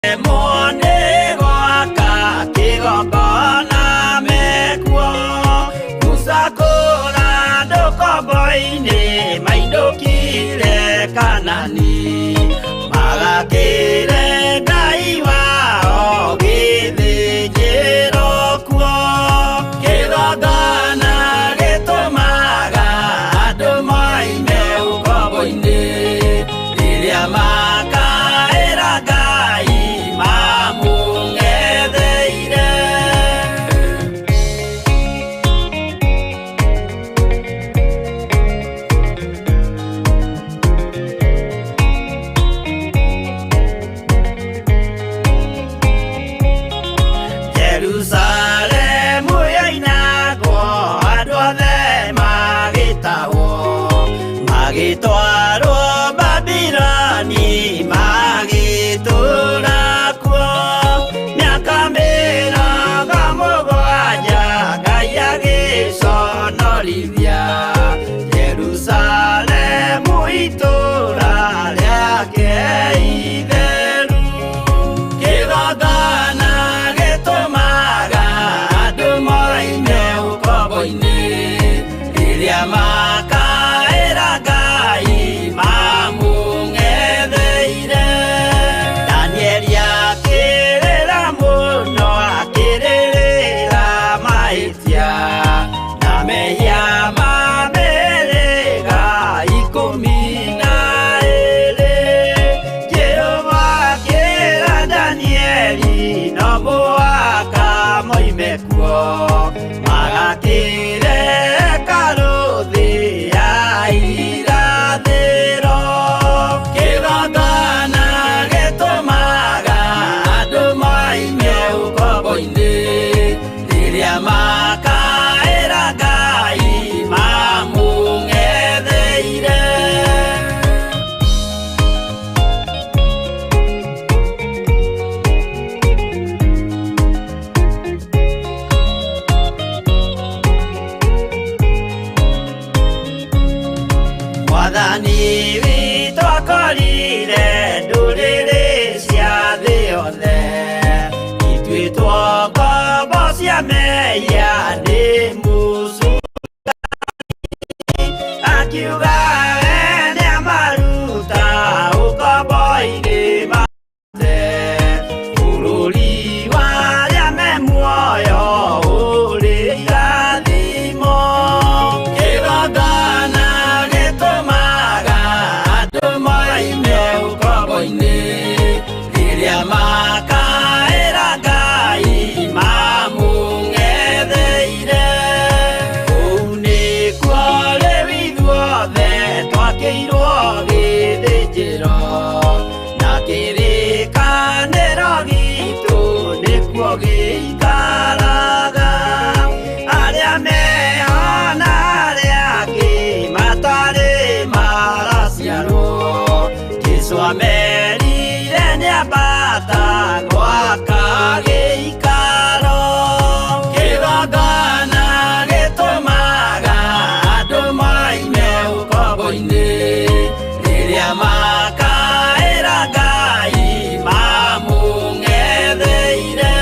Nĩ gwaka kĩgongona mekuo. Musa kũra ndũkombo-inĩ mainũkire Kanani, magakĩre Ngai wao gĩthĩnjĩro kuo. Kĩgongona gĩtũmaga andũ moime ũkombo-inĩ, rĩrĩa makaĩra Ngai mamũng'etheire. Jerusalemu yoinagwo, andũ othe magĩtahwo, magĩtwarwo Babiloni, magĩtũũra kuo mĩaka 70. Ngai agĩconorithia Jerusalemu, itũũra rĩake itheru. Kĩgongona gĩtũmaga andũ moime ũkombo-inĩ, rĩrĩa makaĩra Ngai mamũng'etheire. Danieli akĩrĩra mũno, akĩrĩrĩra mahĩtia na mehia ma mĩhĩrĩga 12. Jehova akĩra Danieli no mũhaka moime kuo, magakĩre hekarũ thĩ ya irathĩro. Kĩgongona gĩtũmaga andũ moime ũkombo-inĩ, rĩrĩa makaĩra Ngai mamũng'etheire. Mwathani witũ akorire ndũrĩrĩ cia thĩ yothe ituĩtwo ngombo cia mehia nĩ mũcukani, akiuga we nĩamaruta ũkombo-inĩ mate bũrũri wa arĩa me muoyo ũrĩ irathimo. Kĩgongona gĩtũmaga andũ moime ũkombo-inĩ, rĩrĩa makaĩra Ngai mamũng'etheire. Kũu nĩkuo rĩu ithuothe twakĩirwo gĩthĩnjĩro, na kĩrĩkanĩro gitũ nĩkuo gĩikaraga. Arĩa meho na arĩa angĩ matarĩ maraciarwo, Jesũ amerire nĩambata gwaka gĩikaro. Kĩgongona gĩtũmaga andũ moime ũkombo-inĩ, rĩrĩa makaĩra Ngai mamũng'etheire.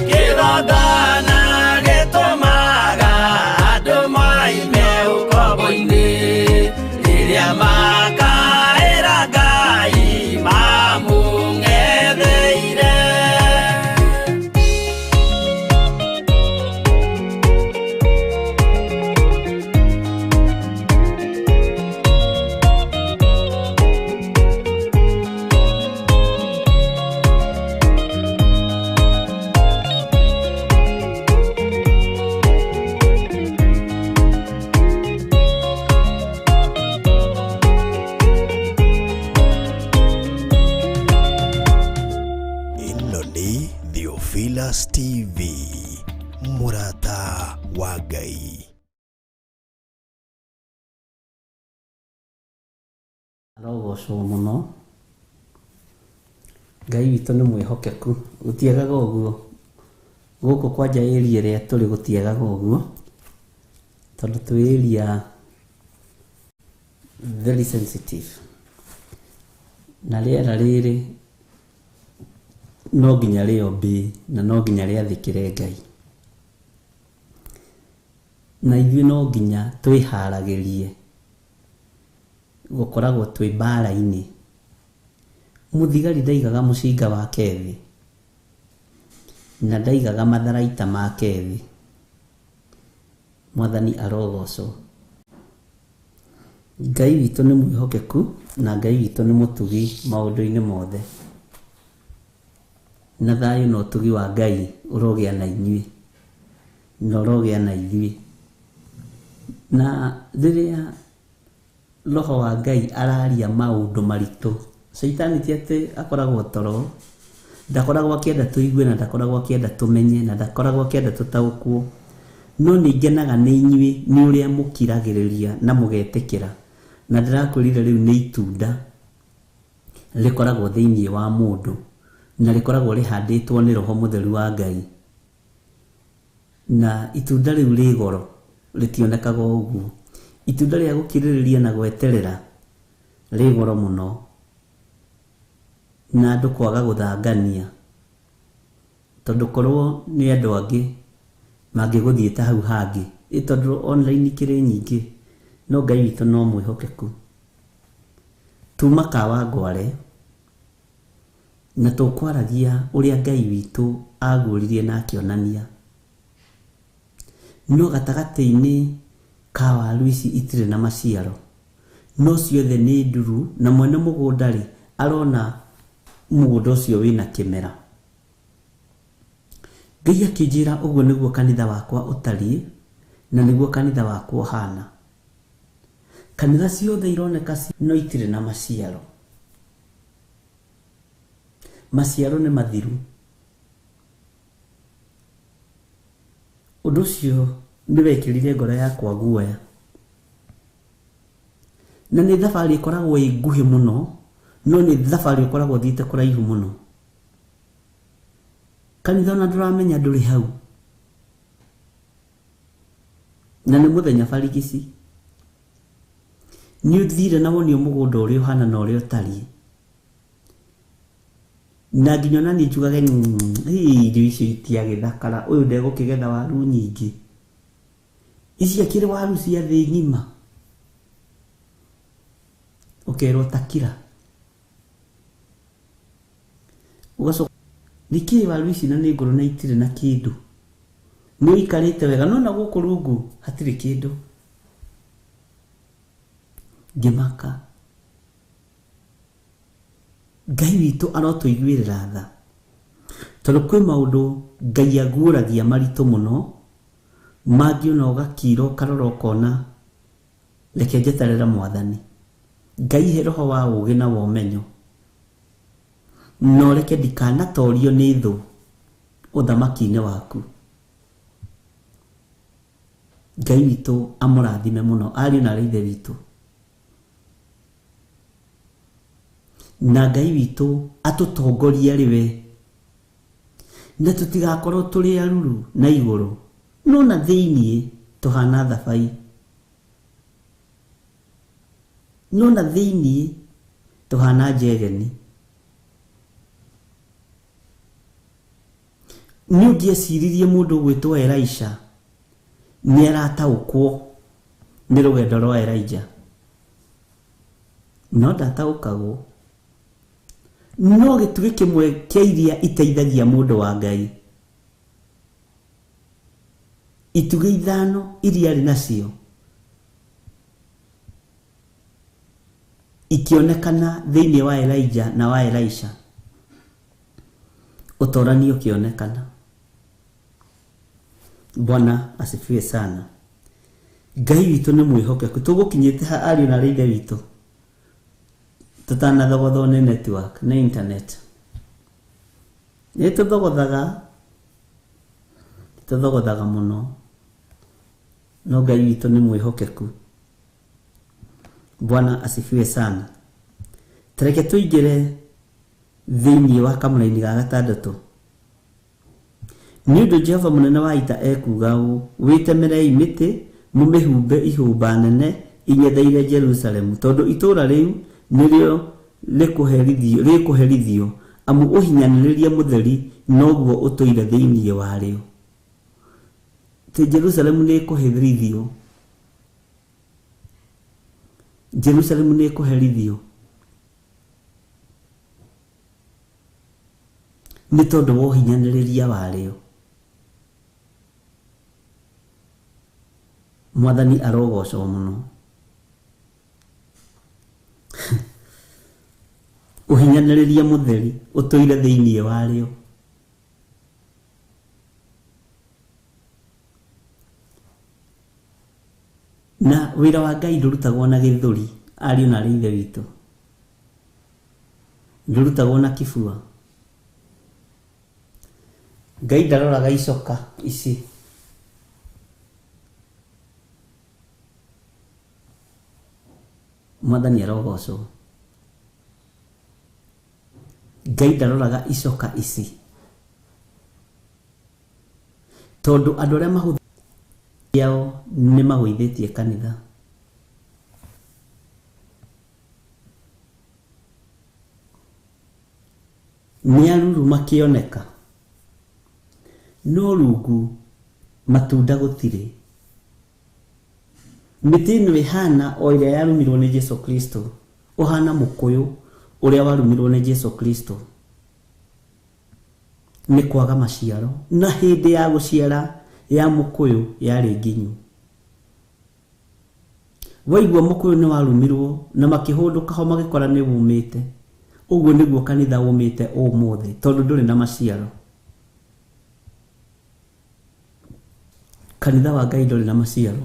Kĩgongona gĩtũmaga andũ moime ũkombo-inĩ, rĩrĩa makaĩra Ngai mamũng'etheire. Ĩno nĩ Theophilus TV, mũrata wa Ngai. Arogocwo mũno. Ngai witũ nĩ mwĩhokeku, gũtiagaga ũguo. Gũkũ kwanja area ĩrĩa tũrĩ gũtiagaga ũguo, tondũ twĩ area very sensitive. Na rĩera rĩrĩ No nginya rĩombĩ na no nginya rĩathĩkĩre Ngai. Na ithuĩ no nginya twĩharagĩrie gũkoragwo twĩ mbara-inĩ. Mũthigari ndaigaga mũcinga wake thĩ na ndaigaga matharaita make thĩ. Mwathani arogocwo. Ngai witũ nĩ mwĩhokeku na Ngai witũ nĩ mũtugi maũndũ-inĩ mothe. Na thayũ na ũtugi wa Ngai ũrogĩa na inyuĩ na ũrogĩa na ithuĩ. Na rĩrĩa roho wa Ngai araria maũndũ maritũ, Caitani ti atĩ akoragwo toro, ndakoragwo akĩenda tũigue na ndakoragwo akĩenda tũmenye na ndakoragwo akĩenda tũtaũkwo. No nĩ ngenaga nĩ inyuĩ nĩ ũrĩa mũkiragĩrĩria na mũgetĩkĩra. Na ndĩrakwĩrire rĩu nĩ itunda rĩkoragwo thĩinĩ wa mũndũ na rĩkoragwo rĩhandĩtwo nĩ roho mũtheru wa Ngai. Na itunda rĩu rĩ goro, rĩtionekaga ũguo. Itunda rĩa gũkirĩrĩria na gweterera rĩ goro mũno, na andũ kwaga gũthangania, tondũ korwo nĩ andũ angĩ mangĩgũthiĩte hau hangĩ, tondũ online ikĩrĩ nyingĩ, no Ngai witũ no mwĩhokeku. Tuma Kawangware na tũkwaragia ũrĩa Ngai witũ aguũririe na akĩonania. No gatagatĩ-inĩ ka waru ici itirĩ na maciaro, no ciothe nĩ nduru, na mwene mũgũnda rĩ arona mũgũnda ũcio wĩna kĩmera. Ngai akĩnjĩra ũguo nĩguo kanitha wakwa ũtariĩ na nĩguo kanitha wakwa ũhana. Kanitha ciothe ironeka no itirĩ na maciaro. Maciaro nĩ mathiru. Ũndũ ũcio nĩ wekĩrire ngoro yakwa guoya. Na nĩ thabarĩ ĩkoragwo ĩ nguhĩ mũno, no nĩ thabarĩ ũkoragwo ũthiĩte kũraihu mũno. Kanitha ona ndũramenya ndũrĩ hau. Na nĩ mũthenya barigici. Nĩ ũthire na wonio mũgũnda ũrĩa ũhana na ũrĩa ũtariĩ. Na nginya ona niĩ njugage, irio icio itiagĩthakara, ũyũ ndegũkĩgetha waru nyingĩ. Ici akĩrĩ waru cia thĩ ng'ima. Ũkerwo takira. Ũgacoka nĩkĩĩ waru ici na nĩ ngũrũ na itirĩ na kĩndũ. Nĩ ũikarĩte wega no na gũkũ rungu hatirĩ kĩndũ. Ngĩmaka. Ngai witũ arotũiguĩrĩra tha. Tondũ kwĩ maũndũ Ngai aguũragia maritũ mũno, mangĩ ona ũgakira ũkarora ũkona reke njeterere Mwathani. Ngai he roho wa ũũgĩ na wa ũmenyo. No reke ndikanatorio nĩ thũ ũthamaki-inĩ waku. Ngai witũ amũrathime mũno ariũ na aarĩ a Ithe witũ. Na Ngai witũ atũtongorie arĩ we, na tũtigakorwo tũrĩ aruru na igũrũ, no na thĩinĩ tũhana thabai, no na thĩinĩ tũhana njegeni. Nĩ ũngĩeciririe mũndũ ũgwĩtwo Elisha nĩ arataũkwo nĩ rũgendo rwa Elijah, no ndataũkagwo. No gĩtugĩ kĩmwe kĩa iria iteithagia mũndũ wa Ngai, itugĩ ithano iria arĩ nacio ikĩonekana thĩinĩ wa Elijah na wa Elisha, ũtorani ũkĩonekana. Bwana asifiwe sana. Ngai witũ nĩ mwĩhokeku. Tũgũkinyĩte ha ariũ na aarĩ a Ithe witũ tũtanathogothwo nĩ network, nĩ internet. Nĩ tũthogothaga mũno, no Ngai witũ nĩ mwĩhokeku. Bwana asifiwe sana. Tareke tũingĩre thĩinĩ wa kamũraini ga gatandatũ. Nĩ ũndũ Jehova mũnene wa ita ekuuga ũũ, wĩtemerei mĩtĩ mũmĩhumbe ihũmba nene ing'etheire Jerusalemu, tondũ itũũra rĩu nĩrĩo rĩkũherithio Amu ũhinyanĩrĩria mũtheri noguo ũtũire thĩinĩ warĩo. Ti Jerusalemu nĩ ĩkũherithio. Jerusalemu nĩ ĩkũherithio nĩ tondũ wa ũhinyanĩrĩria warĩo. Mwathani arogocwo mũno. Ũhinyanĩrĩria mũtheri ũtũire thĩinĩ warĩo. Na wĩra wa Ngai ndũrutagwo na gĩthũri, ariũ na aarĩ a Ithe witũ. Ndũrutagwo na kĩbua. Ngai ndaroraga icoka ici. Mwathani arogocwo. Ngai ndaroraga icoka ici. Tondũ andũ arĩa mahũthĩrao nĩ magũithĩtie kanitha. Nĩ aruru makĩoneka, no rungu matunda gũtirĩ. Mĩtĩ ĩno ĩhana o ĩrĩa yarumirwo nĩ Jesu Kristo, ũhana mũkũyũ ũrĩa warumirwo nĩ Jesu Kristo nĩ kwaga maciaro, na hĩndĩ ya gũciara ya mũkũyũ yarĩ nginyu. Waigua mũkũyũ nĩ warumirwo na makĩhũndũka ho magĩkora nĩ wũmĩte. Ũguo nĩguo kanitha ũmĩte ũmũthĩ, tondũ ndũrĩ na maciaro. Kanitha wa Ngai ndũrĩ na maciaro.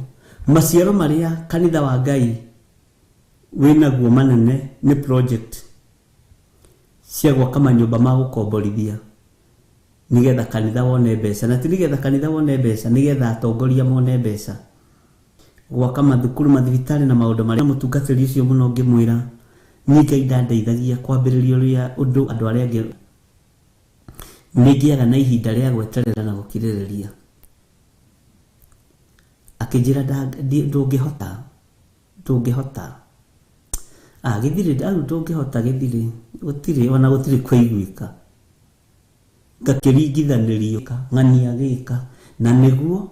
Maciaro marĩa kanitha wa Ngai wĩnaguo manene nĩ project cia gwaka manyũmba ma gũkomborithia nĩgetha kanitha wone mbeca, na ti nĩgetha kanitha wone mbeca, nĩgetha atongoria mone mbeca, gwaka mathukuru, mathibitarĩ na maũndũ marĩa. Mũtungatĩri ũcio mũno ngĩmwĩra niĩ Ngai ndandeithagia kwambĩrĩria ũrĩa ũndũ andũ arĩa angĩ nĩ ngĩaga na ihinda rĩa gweterera na gũkirĩrĩria. Akĩnjĩra ndũngĩhota, ndũngĩhota. Gĩthirĩ au ndũngĩhota gĩthirĩ, gũtirĩ ona gũtirĩ kũiguĩka. Ngakĩringithanĩrio ng'ania gĩka na nĩguo,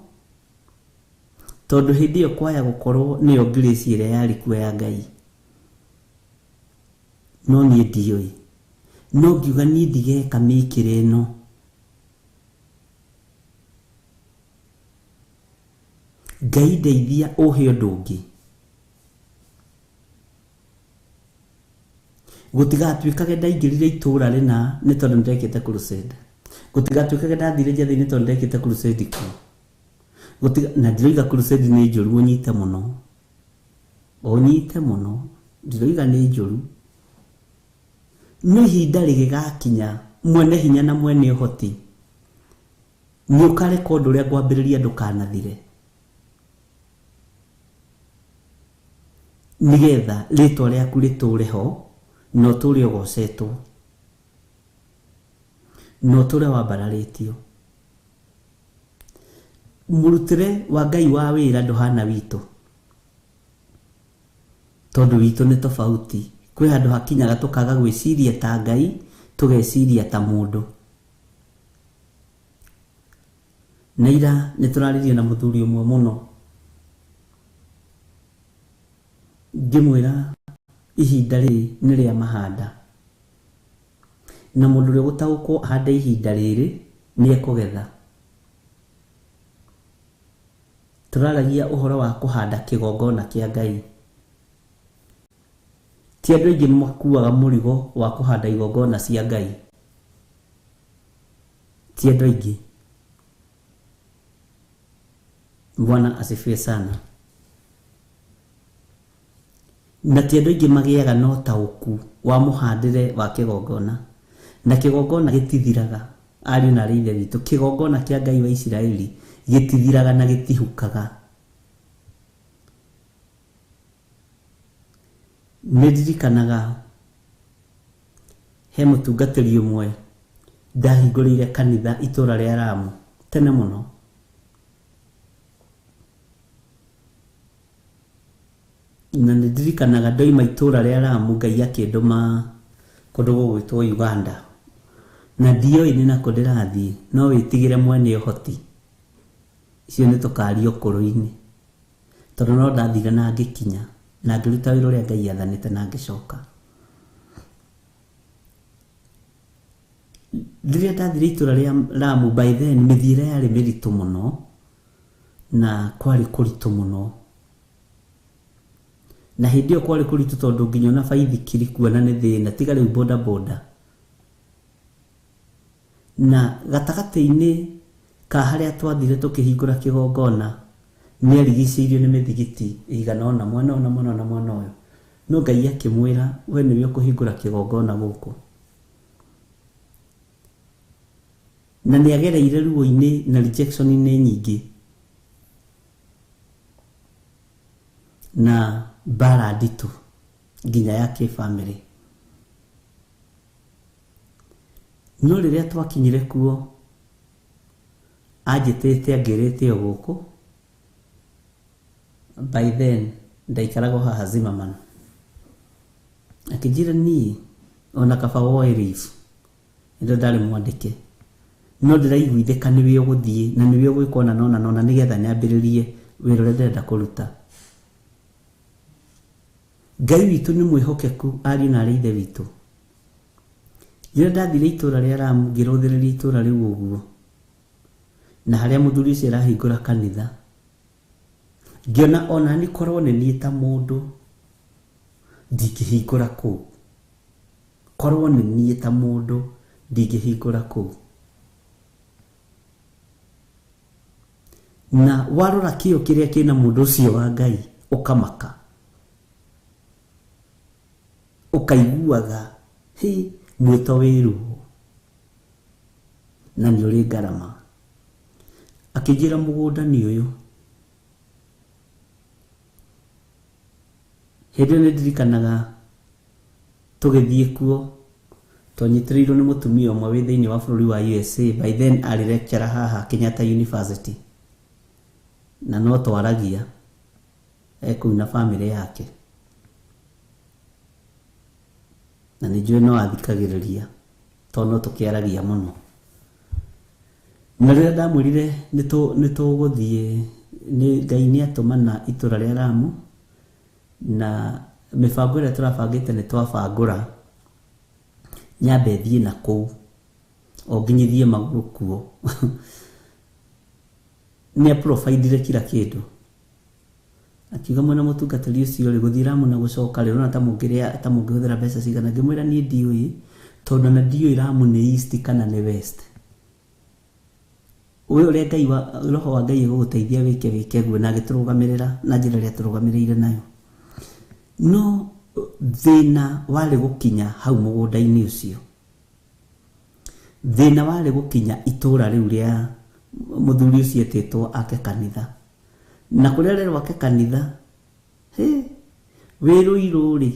tondũ hĩndĩ ĩyo kwaya gũkorwo nĩyo grace ĩrĩa yarĩ kuo ya Ngai. No niĩ ndiũĩ, no ngiuga niĩ ndigeka mĩkĩre ĩno. Ngai ndeithia ũhe ũndũ ũngĩ. Gũtigatuĩkage ndaingĩrire itũũra rĩna nĩ tondũ nĩndekĩte crusade. Gũtigatuĩkage ndathire njathĩ nĩ tondũ nĩndekĩte crusade kuo. Na ndiroiga crusade nĩ njũru, ũnyite mũno. Ũnyite mũno. Ndiroiga nĩ njũru. No ihinda rĩgĩgakinya mwene hinya na mwene ũhoti nĩ ũkareka ũndũ ũrĩa ngwambĩrĩria ndũkanathire, nĩgetha rĩtwa rĩaku rĩtũre ho na ũtũre ũgocetwo na ũtũre wambararĩtio. Mũrutĩre wa Ngai wa wĩra ndũhana witũ, tondũ witũ nĩ tofauti. Kwĩ handũ hakinyaga tũkaga gwĩciria ta Ngai, tũgeciria ta mũndũ. Na ira nĩ tũraririe na mũthuri ũmwe mũno, ngĩmwĩra ihinda rĩrĩ nĩ rĩa mahanda, na mũndũ ũrĩa ũgũtaũkwo ahande ihinda rĩrĩ nĩ ekũgetha. Tũraragia ũhoro wa kũhanda kĩgongona kĩa Ngai. Ti andũ aingĩ makuaga mũrigo wa kũhanda igongona cia Ngai. Ti andũ aingĩ. Bwana asifiwe sana. Na ti andũ aingĩ magĩaga na ũtaũku wa mũhandĩre wa kĩgongona. Na kĩgongona gĩtithiraga, ariũ na aarĩ a Ithe witũ. Kĩgongona kĩa Ngai wa Isiraeli gĩtithiraga na gĩtihukaga. Nĩ ndirikanaga he mũtungatĩri ũmwe ndahingũrĩire kanitha itũũra rĩa Lamu tene mũno. Na nĩ ndirikanaga ndoima itũũra rĩa Lamu Ngai akĩndũma kũndũ gũgwĩtwo Uganda. Na ndioĩ nĩ nakũ ndĩrathiĩ, no wĩtigĩre mwene ũhoti. Icio nĩ tũkaria ũkũrũ-inĩ. Tondũ no ndathire na ngĩkinya, na ngĩruta wĩra ũrĩa Ngai athanĩte na ngĩcoka. Rĩrĩa ndathire itũra rĩa Lamu, by then mĩthiĩre yarĩ mĩritũ mũno, na kwarĩ kũritũ mũno. Na hĩndĩ ĩyo kwarĩ kũritũ tondũ nginya ona baithikiri kuona nĩ thĩna, tiga rĩu boda boda. Na gatagatĩ-inĩ ka harĩa twathire tũkĩhingũra kĩgongona, nĩ arigicĩirio nĩ mĩthigiti ĩigana ũna, mwena ũyũ na mwena ũyũ na mwena ũyũ. No Ngai akĩmwĩra, we nĩwe ũkũhingũra kĩgongona gũkũ. Na nĩ agereire ruo-inĩ na rejection-inĩ nyingĩ. Na mbara nditũ nginya ya kĩbamĩrĩ. No rĩrĩa twakinyire kuo, anjĩtĩte angĩrĩte o gũkũ. By then ndaikaragwo haha Zimmerman. Akĩnjĩra niĩ ona kaba woe leave, ĩndo ndarĩ mwandĩke, no ndĩraiguithĩka nĩwe ũgũthiĩ na nĩwe ũgwĩka ũna na ũna na ũna nĩgetha nyambĩrĩrie wĩra ũrĩa ndĩrenda kũruta. Ngai witũ nĩ mwĩhokeku, ariũ na arĩ ithe witũ. Rĩrĩa ndathire itũra rĩa Lamu, ngĩrũthĩrĩria itũra rĩu ũguo, na harĩa mũthuri ũcio arahingũra kanitha, ngĩona ona niĩ korwo nĩ niĩ ta mũndũ ndingĩhingũra kũu. Korwo nĩ niĩ ta mũndũ ndingĩhingũra kũu. Na warora kĩo kĩrĩa kĩna mũndũ ũcio wa Ngai, ũkamaka, ũkaiguaga hi mwĩto wĩ ruo na nĩ ũrĩ ngarama. Akĩnjĩra mũgũnda nĩ ũyũ. Hĩndĩ ĩyo nĩ ndirikanaga tũgĩthiĩ kuo, twanyitĩrĩirwo nĩ mũtumia ũmwe wĩ thĩinĩ wa bũrũri wa USA, by then arĩ lecturer haha Kenyatta University, na no twaragia e kũu na bamĩrĩ yake, na nĩ njũĩ no athikagĩrĩria tondũ no tũkĩaragia mũno. Na rĩrĩa ndamwĩrire nĩ tũgũthiĩ, nĩ Ngai nĩ atũmana itũra rĩa Lamu, na mĩbango ĩrĩa tũrabangĩte nĩ twabangũra, nyambe thiĩ na kũu o nginyithie magũrũ kuo. Nĩ aprovidire kila kĩndũ. Akiuga mwena mũtungatĩri ũcio rĩ, gũthiĩ Lamu na gũcoka rĩ, ũrona ta mũngĩrĩa, ta mũngĩhũthĩra mbeca cigana? Ngĩmwĩra niĩ ndiũĩ, tondũ ona ndiũĩ Lamu nĩ east kana nĩ west. Ũyũ ũrĩa Ngai wa, roho wa Ngai egũgũteithia wĩke wĩke guo, na agĩtũrũgamĩrĩra na njĩra ĩrĩa atũrũgamĩrĩire nayo. No thĩna warĩ gũkinya hau mũgũnda-inĩ ũcio. Thĩna warĩ gũkinya itũra rĩu rĩa mũthuri ũcio etĩtwo ake kanitha. Na kũrĩa rerwo ake kanitha, hĩ, wĩ Rũirũ rĩ,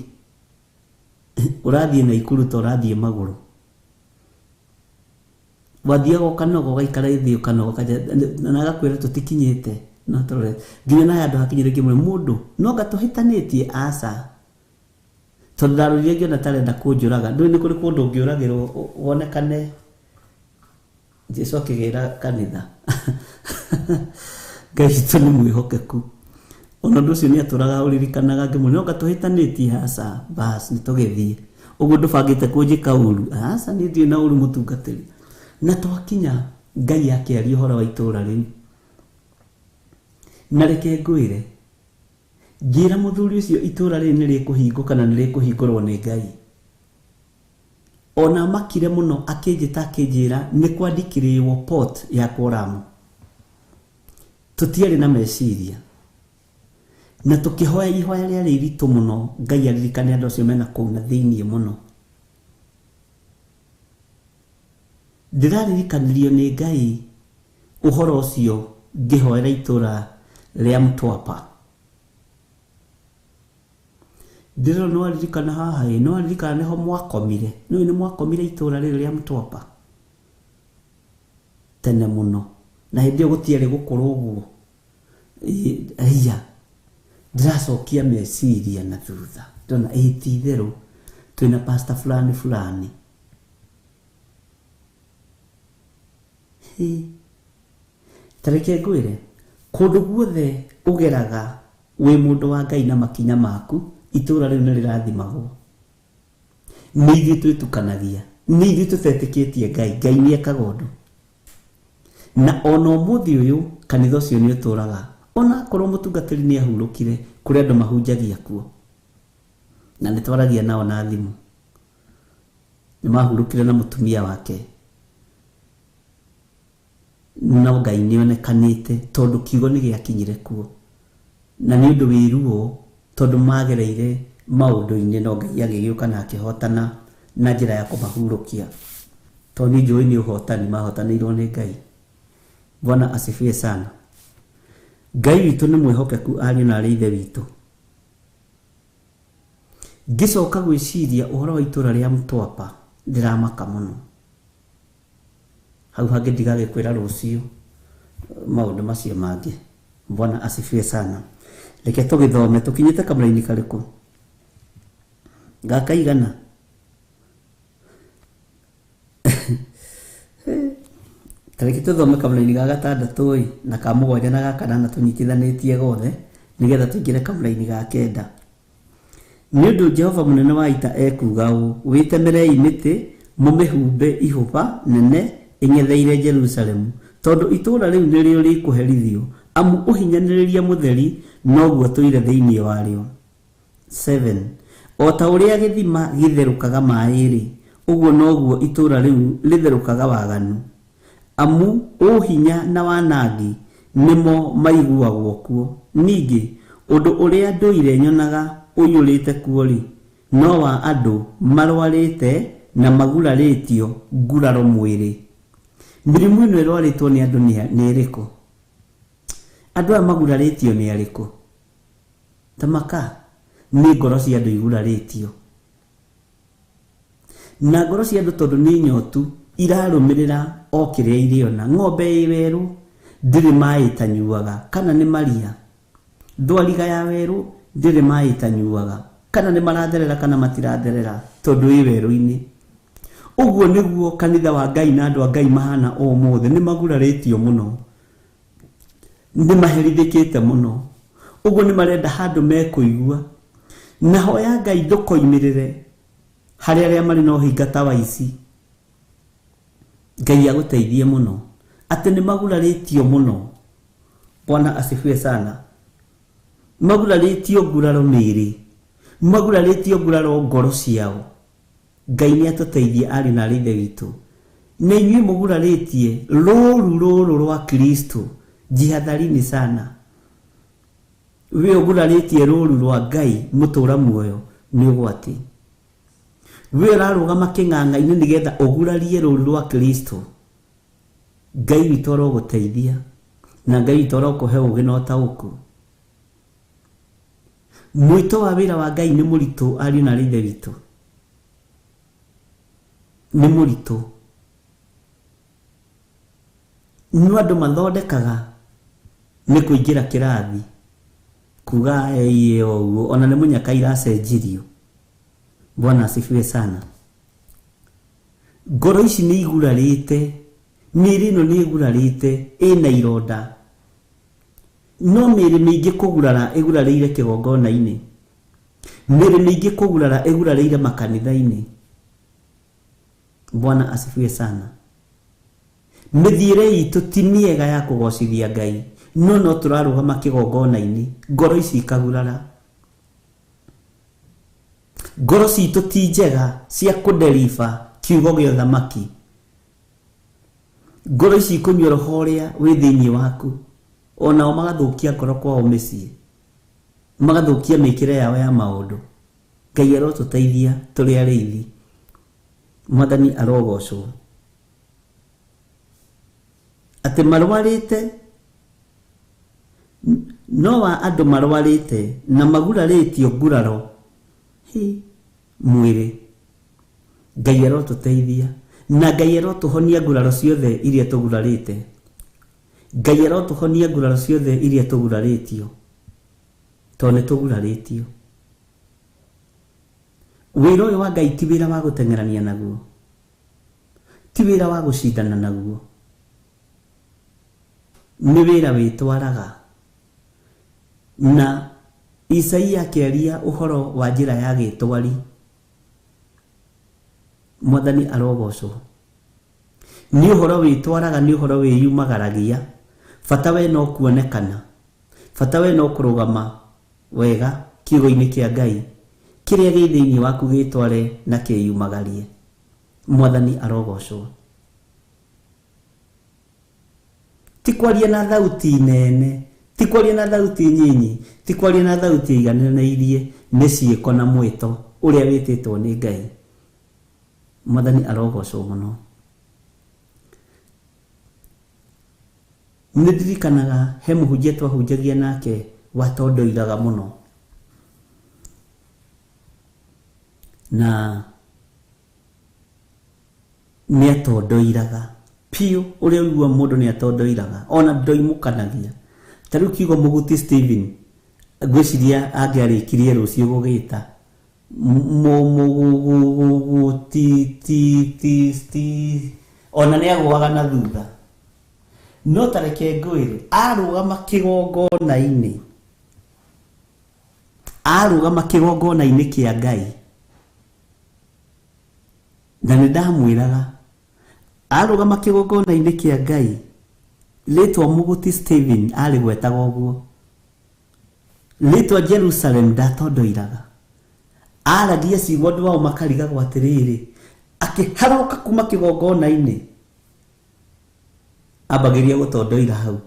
ũrathiĩ Naikuru ta ũrathiĩ magũrũ. Wathiaga ũkanoga, ũgaikara thĩ ũkanoga, na agakwĩra tũtikinyĩte, no tũrore. Nginya na handũ hakinyire ngĩmwĩra, mũndũ, no anga tũhĩtanĩtie? Aca. Tondũ ndarorire ngĩona ta arenda kũnjũraga. Ndũĩ nĩ kũrĩ kũndũ ũngĩũragĩrwo wonekane Jesu akĩgĩra kanitha. Ngai witũ nĩ mwĩhokeku. Ona ũndũ ũcio nĩ atũraga ũririkanaga ngĩmwĩra, no anga tũhĩtanĩtie? Aca, bas, nĩ tũgĩthiĩ. Ũguo ndũbangĩte kũnjĩka ũru? Aca, niĩ ndirĩ na ũru mũtungatĩri. Na twakinya, Ngai akĩaria ũhoro wa itũra rĩu. Na reke ngwĩre, ngĩra mũthuri ũcio itũra rĩrĩ nĩ rĩkũhingũka na nĩ rĩkũhingũrwo nĩ Ngai. Ona makire mũno akĩnjĩta akĩnjĩra nĩ kwandĩkĩrĩrwo port ya Lamu. Tũtiarĩ na meciria. Na tũkĩhoya ihoya rĩarĩ iritũ mũno, Ngai aririkane andũ acio mena kũu na thĩiniĩ mũno. Ndĩraririkanirio nĩ Ngai ũhoro ũcio ngĩhoera itũra rĩa Mtwapa. Ndĩrona nĩ waririkana haha ĩ, nĩ waririkana nĩho mwakomire. Nĩũĩ nĩ mwakomire itũra rĩrĩ rĩa Mtwapa tene mũno, na hĩndĩ ĩyo gũtiarĩ gũkũrũ ũguo. Ĩya, ndĩracokia meciria na thutha, ndĩrona ĩ ti itherũ twĩna pastor fulani fulani. Hi. Ta reke ngwĩre, kũndũ guothe ũgeraga wĩ mũndũ wa Ngai na makinya maku, itũra rĩu nĩ rĩrathimagwo. Nĩ ithuĩ twĩtukanagia, nĩ ithuĩ tũtetĩkĩtie Ngai, Ngai nĩ ekaga ũndũ. Na ona ũmũthĩ ũyũ kanitha ũcio nĩ ũtũraga, ona akorwo mũtungatĩri nĩ ahurũkire, kũrĩ andũ mahunjagia kuo. Na nĩ twaragia nao na thimũ. Nĩ mahurũkire na mũtumia wake. No Ngai nĩ onekanĩte tondũ kiugo nĩ gĩakinyire kuo. Na nĩ ũndũ wĩ ruo tondũ magereire maũndũ-inĩ, no Ngai agĩgĩũka na akĩhotana na njĩra ya kũmahurũkia. Tondũ niĩ njũĩ nĩ ũhotani mahotanĩirwo nĩ Ngai. Bwana asifiwe sana. Ngai witũ nĩ mwĩhokeku ariũ na arĩ ithe witũ. Ngĩcoka gwĩciria ũhoro wa itũra rĩa Mtwapa, ndĩramaka mũno. Hau hangĩ ndigagĩkwĩra rũciũ maũndũ macio mangĩ. Bwana asifiwe sana. Reke tũgĩthome, tũkinyĩte kamũraini karĩkũ? Gaka igana. Tareke tũthome kamũraini ga gatandatũ ĩ, na ka mũgwanja na ga kanana tũnyitithanĩtie gothe, nĩgetha tũingĩre kamũraini ga kenda. Nĩ ũndũ Jehova mũnene wa ita ekuuga ũũ, wĩtemerei mĩtĩ, mũmĩhumbe ihũba nene ĩng'etheire Jerusalemu, tondũ itũũra rĩu nĩrĩo rĩkũherithio, amu ũhinyanĩrĩria mũtheri noguo tũire thĩinĩ warĩo. 7. O ta ũrĩa gĩthima gĩtherũkaga maaĩ-rĩ, ũguo noguo itũũra rĩu rĩtherũkaga waganu. Amu ũhinya na wanangi nĩmo maiguagwo kuo. Ningĩ ũndũ ũrĩa ndũire nyonaga ũiyũrĩte kuo-rĩ, no wa andũ marwarĩte na magurarĩtio nguraro mwĩrĩ. Mĩrimũ ĩno ĩrwarĩtwo nĩ andũ nĩ ĩrĩkũ? Andũ aya magurarĩtio nĩ arĩkũ? Ta maka nĩ ngoro cia andũ igurarĩtio. Na ngoro cia andũ tondũ nĩ nyotu irarũmĩrĩra o kĩrĩa irĩona. Ng'ombe ĩ werũ ndĩrĩ maĩ ĩtanyuaga, kana nĩ maria. Thwariga ya werũ ndĩrĩ maĩ ĩtanyuaga, kana nĩ maratherera kana matiratherera, tondũ ĩ werũ-inĩ. Ũguo nĩguo kanitha wa Ngai na andũ a Ngai mahana ũmũthĩ, nĩ magurarĩtio mũno, nĩ maherithĩkĩte mũno. Ũguo nĩ marenda handũ mekũigua. Na hoya Ngai ndũkoimĩrĩre harĩ arĩa marĩ na ũhinga ta wa ici. Ngai agũteithie mũno, atĩ nĩ magurarĩtio mũno. Bwana asifiwe sana. Magurarĩtio nguraro mĩĩrĩ, magurarĩtio nguraro ngoro ciao. Ngai nĩ atũteithie ariũ na arĩ ithe witũ. Nĩ inyuĩ mũgurarĩtie rũru rũrũ rwa Kristo, jihadharini sana. We ũgurarĩtie rũru rwa Ngai mũtũra muoyo nĩ ũgwati. We ũrarũgama kĩng'ang'a-inĩ nĩgetha ũgurarie rũru rwa Kristo. Ngai witũ arogũteithia, na Ngai witũ arokũhe ũũgĩ na ũtaũku. Mwĩto wa wĩra wa Ngai nĩ mũritũ ariũ na arĩ ithe witũ. Nĩ mũritũ. No andũ mathondekaga nĩ kũingĩra kĩrathi, kuga ĩĩ o ũguo, ona nĩ mũnyaka iracenjirio. Bwana asifiwe sana. Ngoro ici nĩ igurarĩte, mĩĩrĩ ĩno nĩ ĩgurarĩte, ĩna ironda. No mĩĩrĩ mĩingĩ kũgurara ĩgurarĩire kĩgongona-inĩ. Mĩĩrĩ mĩingĩ kũgurara ĩgurarĩire makanitha-inĩ. Bwana asifiwe sana. Mĩthiĩre itũ ti mĩega ya kũgocithia Ngai, no no tũrarũgama kĩgongona-inĩ, ngoro ici ikagurara. Ngoro citũ ti njega cia kũderiba kiugo gĩa ũthamaki. Ngoro ici ikũnyua roho ũrĩa wĩ thĩinĩ waku, onao magathũkia ngoro kwao mĩciĩ, magathũkia mĩkĩre yao ya maũndũ. Ngai arotũteithia tũrĩ arĩithi. Mwathani arogocwo. Atĩ marwarĩte, no wa andũ marwarĩte na magurarĩtio nguraro hi mwĩrĩ. Ngai arotũteithia, na Ngai arotũhonia nguraro ciothe iria tũgurarĩte. Ngai arotũhonia nguraro ciothe iria tũgurarĩtio, tondũ nĩ tũgurarĩtio. Wĩra ũyũ wa Ngai ti wĩra wa gũteng'erania naguo, ti wĩra wa gũcindana naguo. Nĩ wĩra wĩtwaraga. Na Isaia akĩaria ũhoro wa njĩra ya gĩtwari. Mwathani arogocwo. Nĩ ũhoro wĩtwaraga, nĩ ũhoro wĩyumagaragia. Bata we no kuonekana, bata we no kũrũgama wega kiugo-inĩ kĩa Ngai, kĩrĩa gĩ thĩinĩ waku gĩtware na kĩyumagarie. Mwathani arogocwo. Ti kwaria na thauti nene, ti kwaria na thauti nyinyi, ti kwaria na thauti igananĩirie, nĩ ciĩko na mwĩto ũrĩa wĩtĩtwo nĩ Ngai. Mwathani arogocwo mũno. Nĩ ndirikanaga he mũhunjia twahunjagia nake watondoiraga mũno, na nĩ atondoiraga piũ. Ũrĩa ũigua mũndũ nĩ atondoiraga, ona ndoimũkanagia. Ta rĩu kiugo Mũguti Stephen, ngwĩciria angĩarĩkirie rũciũ gũgĩta mũgũgũgũti ti ti ona nĩ agũaga na thutha. No ta reke ngwĩre, arũgama kĩgongona-inĩ, arũgama kĩgongona-inĩ kĩa Ngai, na nĩ ndamwĩraga, arũgama kĩgongona-inĩ kĩa Ngai, rĩtwa Mũguti Stephen arĩgwetaga ũguo, rĩtwa Jerusalem ndatondoiraga. Aragia ciugo andũ ao makarigagwo atĩrĩrĩ, akĩharũka kuma kĩgongona-inĩ, ambagĩria gũtondoira hau.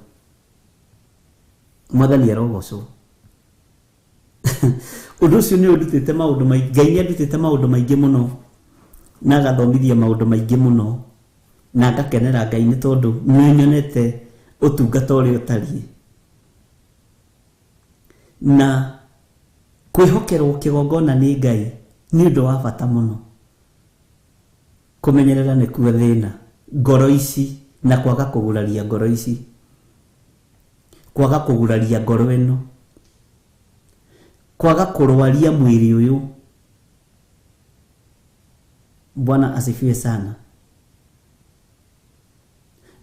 Mwathani arogocwo. Ũndũ ũcio nĩ ũndutĩte maũndũ maingĩ. Ngai nĩ andutĩte maũndũ maingĩ mũno, na agathomithia maũndũ maingĩ mũno, na ngakenera Ngai nĩ tondũ nĩ nyonete ũtungata ũrĩa ũtariĩ. Na kwĩhokerwo kĩgongona nĩ Ngai nĩ ũndũ wa bata mũno. Kũmenyerera nĩkuo thĩna, ngoro ici, na kwaga kũguraria ngoro ici, kwaga kũguraria ngoro ĩno, kwaga kũrwaria mwĩrĩ ũyũ. Bwana asifiwe sana.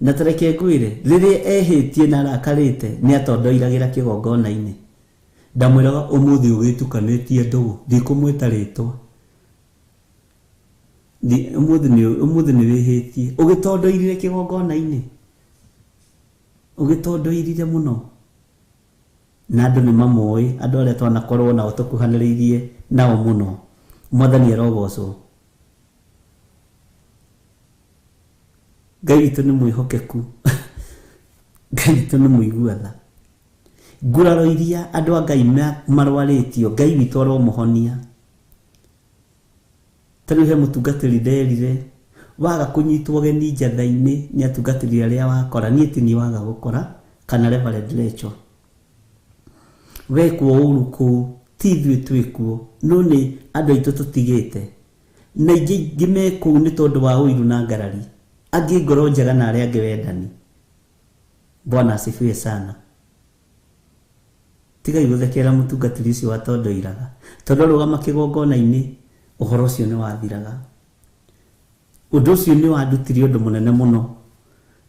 Na tareke ngwĩre, rĩrĩa ehĩtie na arakarĩte, nĩ atondoiragĩra kĩgongona-inĩ. Ndamwĩraga ũmũthĩ ũgĩtukanĩtie ndũgũ, ndikũmwĩta rĩtwa. Ũmũthĩ nĩ wĩhĩtie, ũgĩtondoirire kĩgongona-inĩ, ũgĩtondoirire mũno. Na andũ nĩ mamoĩ, andũ arĩa twanakorwo nao tũkuhanĩrĩirie nao mũno. Mwathani arogocwo. Ngai witũ nĩ mwĩhokeku. Ngai witũ nĩ mũigua tha. Nguraro iria andũ a Ngai marwarĩtio, Ngai witũ aromũhonia. Ta rĩu he mũtungatĩri nderire, waga kũnyitwo ũgeni njatha-inĩ nĩ atungatĩri arĩa wakora, niĩ ti niĩ waga gũkora, kana Reverend Rachel. Wekwo ũru kũu, ti ithuĩ twĩkuo, no nĩ andũ aitũ tũtigĩte. Na ingĩ me kũu nĩ tondũ wa ũiru na ngarari, angĩ ngoro njega na arĩa angĩ wendani. Bwana asifiwe sana. Tigai gũthekera mũtungatĩri ũcio watondoiraga, tondũ arũgama kĩgongona-inĩ, ũhoro ũcio nĩ wathiraga. Ũndũ ũcio nĩ wandutire ũndũ mũnene mũno,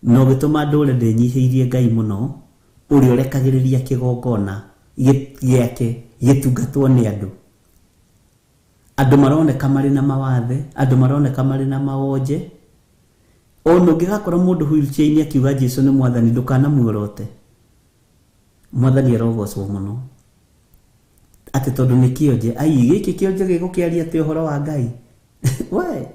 na ũgĩtũma ndũre ndĩnyihĩirie Ngai mũno, ũrĩa ũrekagĩrĩria kĩgongona gĩake gĩtungatwo nĩ andũ. Andũ maroneka marĩ na mawathe, andũ maroneka marĩ na mawonje. Ona ũngĩgakora mũndũ wheelchair-inĩ akiuga Jesũ nĩ mwathani, ndũkanamuorote. Mwathani arogocwo mũno. Atĩ tondũ nĩ kĩonje, ai gĩkĩ kĩonje gĩgũkĩaria atĩ ũhoro wa Ngai. We,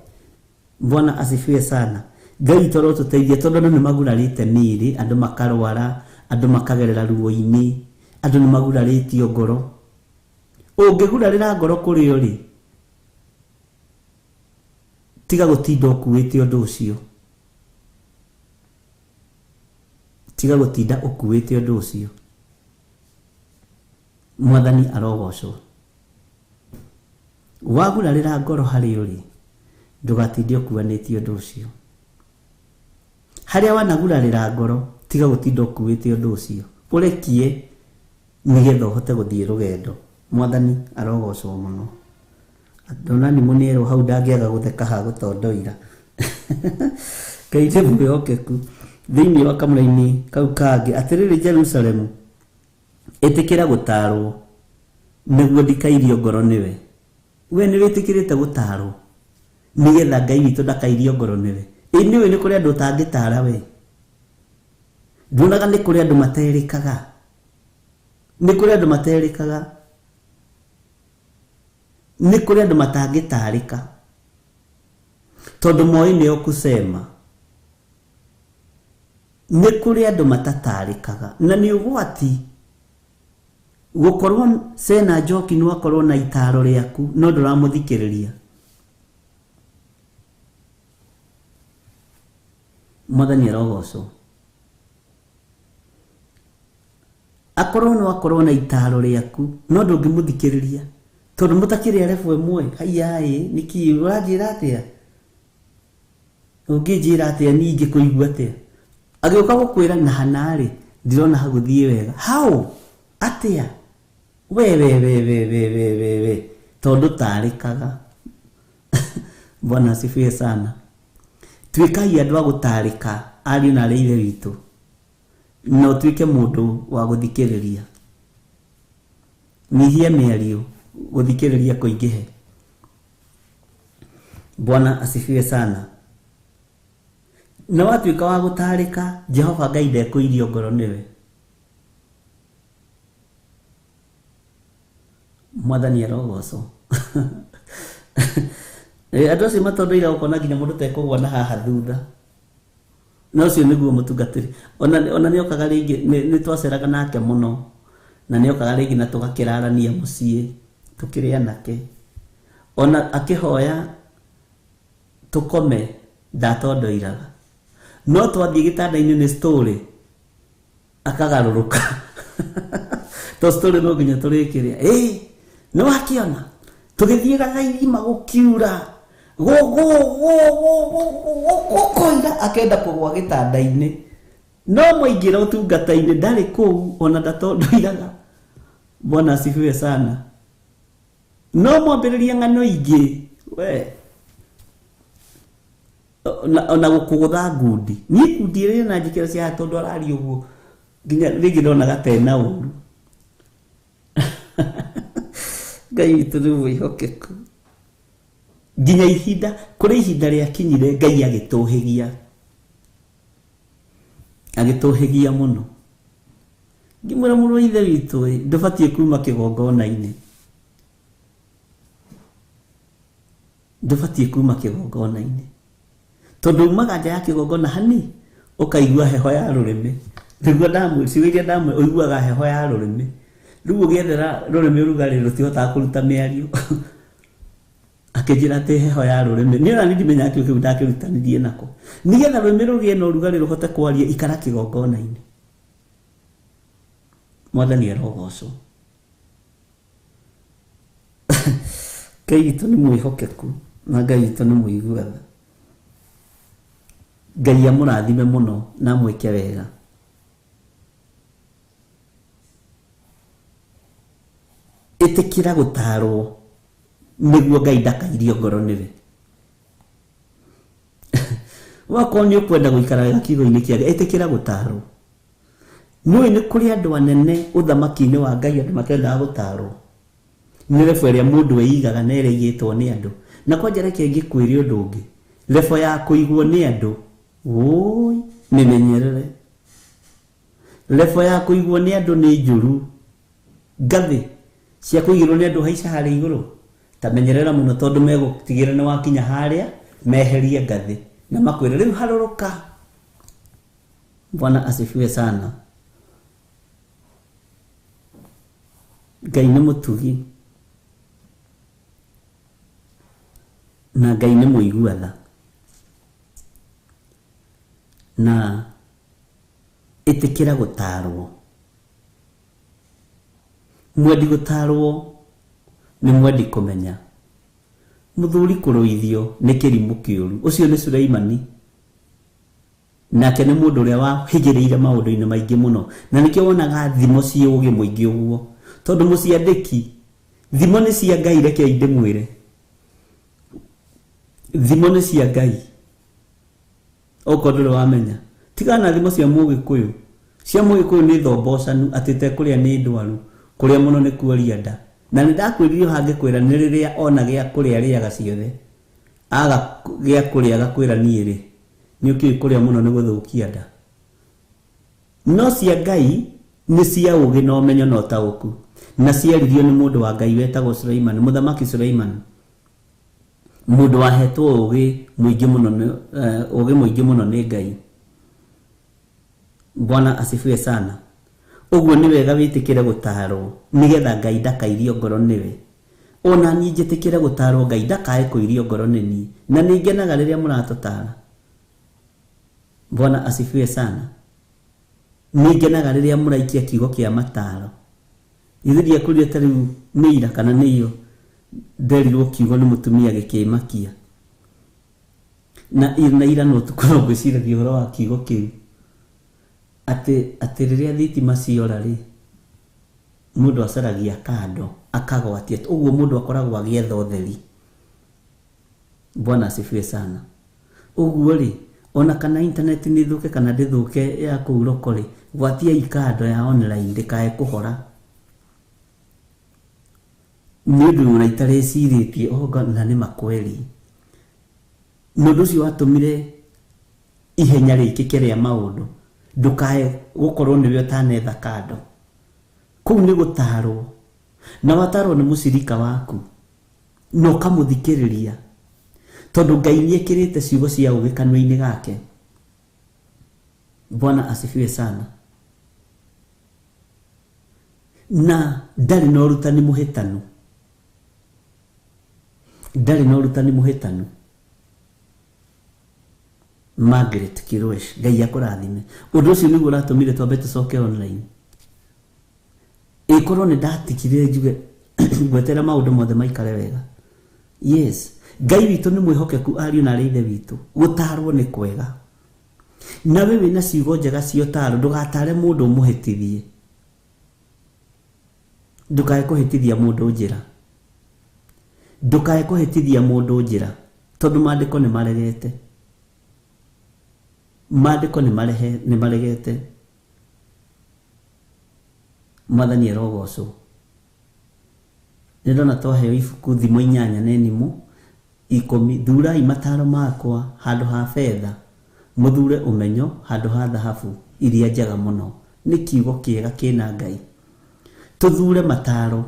Bwana asifiwe sana. Ngai toro tũteithie, tondũ andũ nĩ magurarĩte mĩĩrĩ, andũ makarwara, andũ makagerera ruo-inĩ, andũ nĩ magurarĩtio ngoro. Ũngĩgurarĩra ngoro kũrĩ ũrĩ, tiga gũtinda ũkuĩte ũndũ ũcio. Tiga gũtinda ũkuĩte ũndũ ũcio. Mwathani arogocwo. Wagurarĩra ngoro harĩ ũrĩ, ndũgatinde ũkuanĩtie ũndũ ũcio. Harĩa wanagurarĩra ngoro, tiga gũtinda ũkuĩte ũndũ ũcio, ũrekie nĩgetha ũhote gũthiĩ rũgendo. Mwathani arogocwo mũno. Ndona nĩ mũnĩerwo hau ndangĩaga gũtheka ha gũtondoira. Ngai nĩ mwĩhokeku. Thĩinĩ wa kamũraini kau kangĩ, atĩrĩrĩ Jerusalemu, ĩtĩkĩra gũtaarwo nĩguo ndikairio ngoro nĩwe. We nĩ wĩtĩkĩrĩte gũtaarwo nĩgetha Ngai witũ ndakairio ngoro nĩwe. Ĩ nĩũĩ nĩ kũrĩ andũ ũtangĩtaara we? Nduonaga nĩ kũrĩ andũ materĩkaga. Nĩ kũrĩ andũ materĩkaga. Nĩ kũrĩ andũ matangĩtarĩka tondũ moĩ nĩo kusema. Nĩ kũrĩ andũ matatarĩkaga na nĩ ũgwati gũkorwo Sena Njoki no akorwo na itaro rĩaku no ndũramũthikĩrĩria. Mwathani arogocwo. Akorwo no akorwo na itaro rĩaku no ndũngĩmũthikĩrĩria tondũ mũtakĩrĩ a level ĩmwe. Haiya ĩ, nĩkĩ ũranjĩra atĩa? Ũngĩnjĩra atĩa niĩ ingĩkũigua atĩa? Agĩũka gũkwĩra na hana-rĩ, ndirona hagũthiĩ wega. How? Atĩa? We we we we we we we we tondũ tarĩkaga. Bwana asifiwe sana. Tuĩkai andũ a gũtarĩka ariũ na arĩ ithe witũ, na ũtuĩke mũndũ wa gũthikĩrĩria. Nyihia mĩario, gũthikĩrĩria kũingĩhe. Bwana asifiwe sana. Na watuĩka wa gũtarĩka, Jehova Ngai ndekũirio ngoro nĩwe. Mwathani arogocwo. Andũ acio matondoira gũkona nginya mũndũ tekũgwa na haha thutha. Na ũcio nĩguo mũtungatĩri. Ona nĩokaga rĩngĩ, nĩ twaceraga nake mũno. Na nĩokaga rĩngĩ na tũgakĩrarania mũciĩ, tũkĩrĩ anake. Ona akĩhoya tũkome ndatondoiraga. No twathiĩ gĩtanda-inĩ nĩ story akagarũrũka. To story no nginya tũrĩkĩrĩa. Ĩ, nĩ wakĩona? Tũgĩthiĩ Gathairima gũkiura. Gũkoira akenda kũgwa gĩtanda-inĩ. No mwaingĩra ũtungata-inĩ ndarĩ kũu ona ndatondoiraga. Bwana asifiwe sana. No mwambĩrĩrie ng'ano ingĩ. We. Ona gũkũgũtha ngundi. Niĩ ngundi ĩrĩa na njĩkĩra cia tondũ araria ũguo nginya rĩngĩ ndonaga ta ena ũru. Ngai witũ nĩ mwĩhokeku. Nginya ihinda, kũrĩ ihinda rĩakinyire Ngai agĩtũhĩgia. Agĩtũhĩgia mũno. Ngĩmwĩra mũrũ wa ithe witũ ĩ, ndũbatiĩ kuma kĩgongona-inĩ. Ndũbatiĩ kuma kĩgongona-inĩ. Tondũ umaga nja ya kĩgongona hani, ũkaigua heho ya rũrĩmĩ. Nĩguo ndamwĩra, ciugo iria ndamwĩra, ũiguaga heho ya rũrĩmĩ. Rĩu ũgĩethera rũrĩmĩ ũrugarĩ rũtihotaga kũruta mĩario. Akĩnjĩra atĩ heho ya rũrĩmĩ. Niĩ ona niĩ ndimenyaga kĩu kĩu ndakĩrutanirie nako. Nĩgetha rũrĩmĩ rũgĩe na ũrugarĩ rũhote kwaria, ikara kĩgongona-inĩ. Mwathani arogocwo. Ngai witũ nĩ mwĩhokeku na Ngai witũ nĩ mũigua tha. Ngai amũrathime mũno na amwĩke wega. Ĩtĩkĩra gũtarwo nĩguo Ngai ndakairio ngoro nĩwe. Wakorwo nĩ ũkwenda gũikara wega kiugo-inĩ kĩa Ngai, ĩtĩkĩra gũtarwo. Nĩũĩ nĩ kũrĩ andũ anene ũthamaki-inĩ wa Ngai andũ matendaga gũtarwo. Nĩ level ĩrĩa mũndũ eigaga na ĩrĩa ĩigĩtwo nĩ andũ. Na kwanja reke ngĩkwĩre ũndũ ũngĩ. Level ya kũigwo nĩ andũ, wũi, mĩmenyerere. Level ya kũigwo nĩ andũ nĩ njũru. Ngathĩ cia kũigĩrwo nĩ andũ haica harĩa igũrũ. Ta menyerera mũno tondũ megũtigĩra nĩ wakinya harĩa, meherie ngathĩ. Na makwĩre rĩu harũrũka. Bwana asifiwe sana. Ngai nĩ mũtugi. Na Ngai nĩ mũigua tha. Na ĩtĩkĩra gũtarwo. Mwendi gũtarwo nĩ mwendi kũmenya. Mũthuri kũrũithio nĩ kĩrimũ kĩũru. Ũcio nĩ Suleimani. Nake nĩ mũndũ ũrĩa wahĩgĩrĩire maũndũ-inĩ maingĩ mũno. Na nĩkĩo wonaga thimo ciĩ ũũgĩ mũingĩ ũguo. Tondũ mũciandĩki, thimo nĩ cia Ngai, rekei ndĩmwĩre. Thimo nĩ cia Ngai. Okorwo ndũrĩ wamenya. Tigana na thimo cia Mũgĩkũyũ. Cia Mũgĩkũyũ nĩ thombocanu atĩ te kũrĩa nĩ ndwaru, kũrĩa mũno nĩ kuoria nda. Na nĩ ndakwĩrire hangĩkwĩra nĩ rĩrĩa ona gĩa kũrĩa arĩaga ciothe. Aga gĩa kũrĩa agakwĩra niĩ rĩ, nĩ ũkĩũĩ kũrĩa mũno nĩ gũthũkia nda. No cia Ngai nĩ cia ũũgĩ na ũmenyo na ũtaũku. Na ciaririo nĩ mũndũ wa Ngai wetagwo Suleiman, mũthamaki Suleiman. Mũndũ wahetwo ũũgĩ mũingĩ mũno nĩ ũũgĩ mũingĩ mũno nĩ Ngai. Bwana asifiwe sana. Ũguo nĩ wega wĩtĩkĩre gũtaarwo nĩgetha Ngai ndakairio ngoro nĩwe. Ona niĩ njĩtĩkĩre gũtaarwo Ngai ndakae kũirio ngoro nĩ niĩ. Na nĩ ngenaga rĩrĩa mũratũtaara. Bwana asifiwe sana. Nĩ ngenaga rĩrĩa mũraikia kiugo kĩa mataro. Ithuĩ ndiakwĩrire ta rĩu nĩ ira kana nĩ iyo nderirwo kiugo nĩ mũtumia gĩkĩmakia. Na ira no tũkorwo ngwĩciragia ũhoro wa kiugo kĩu. Atĩ rĩrĩa thitima ciora rĩ, mũndũ acaragia kando akagwatia. Ũguo mũndũ akoragwo agĩetha ũtheri. Bwana asifiwe sana. Ũguo rĩ, ona kana internet nĩ thũke kana ndĩthũke ya kũu roko rĩ, gwatiai kando ya online ndĩkae kũhora. Nĩ ũndũ ona itarecirĩtie oga na nĩ makweli. Nĩ ũndũ ũcio watũmire ihenya rĩkĩke rĩa maũndũ. Ndũkae gũkorwo nĩwe ũtanetha kando. Kũu nĩ gũtarwo. Na watarwo nĩ mũcirika waku. Na ũkamũthikĩrĩria. Tondũ Ngai nĩ ekĩrĩte ciugo cia ũũgĩ kanua-inĩ gake. Bwana asifiwe sana. Na ndarĩ na ũrutani mũhĩtanu. Ndarĩ na ũrutani mũhĩtanu. Margaret Kirosh, Ngai akũrathime. Ũndũ ũcio nĩguo ũratũmire twambe tũcoke online. Ĩkorwo nĩ ndatigire njuge ngweterera maũndũ mothe maikare wega. Yes, Ngai witũ nĩ mwĩhokeku ariũ na arĩ ithe witũ. Gũtarwo nĩ kwega. Na we wĩna ciugo njega cia ũtaaro, ndũgatare mũndũ ũmũhĩtithie. Ndũkae kũhĩtithia mũndũ njĩra. Ndũkae kũhĩtithia mũndũ njĩra tondũ maandĩko nĩ maregete. Maandĩko nĩ maregete. Mwathani arogocwo. Nĩ ndona twaheo ibuku thimo 8 na 10 thurai mataro makwa handũ ha betha, mũthure ũmenyo handũ ha thahabu iria njega mũno. Nĩ kiugo kĩega kĩna Ngai. Tũthure mataro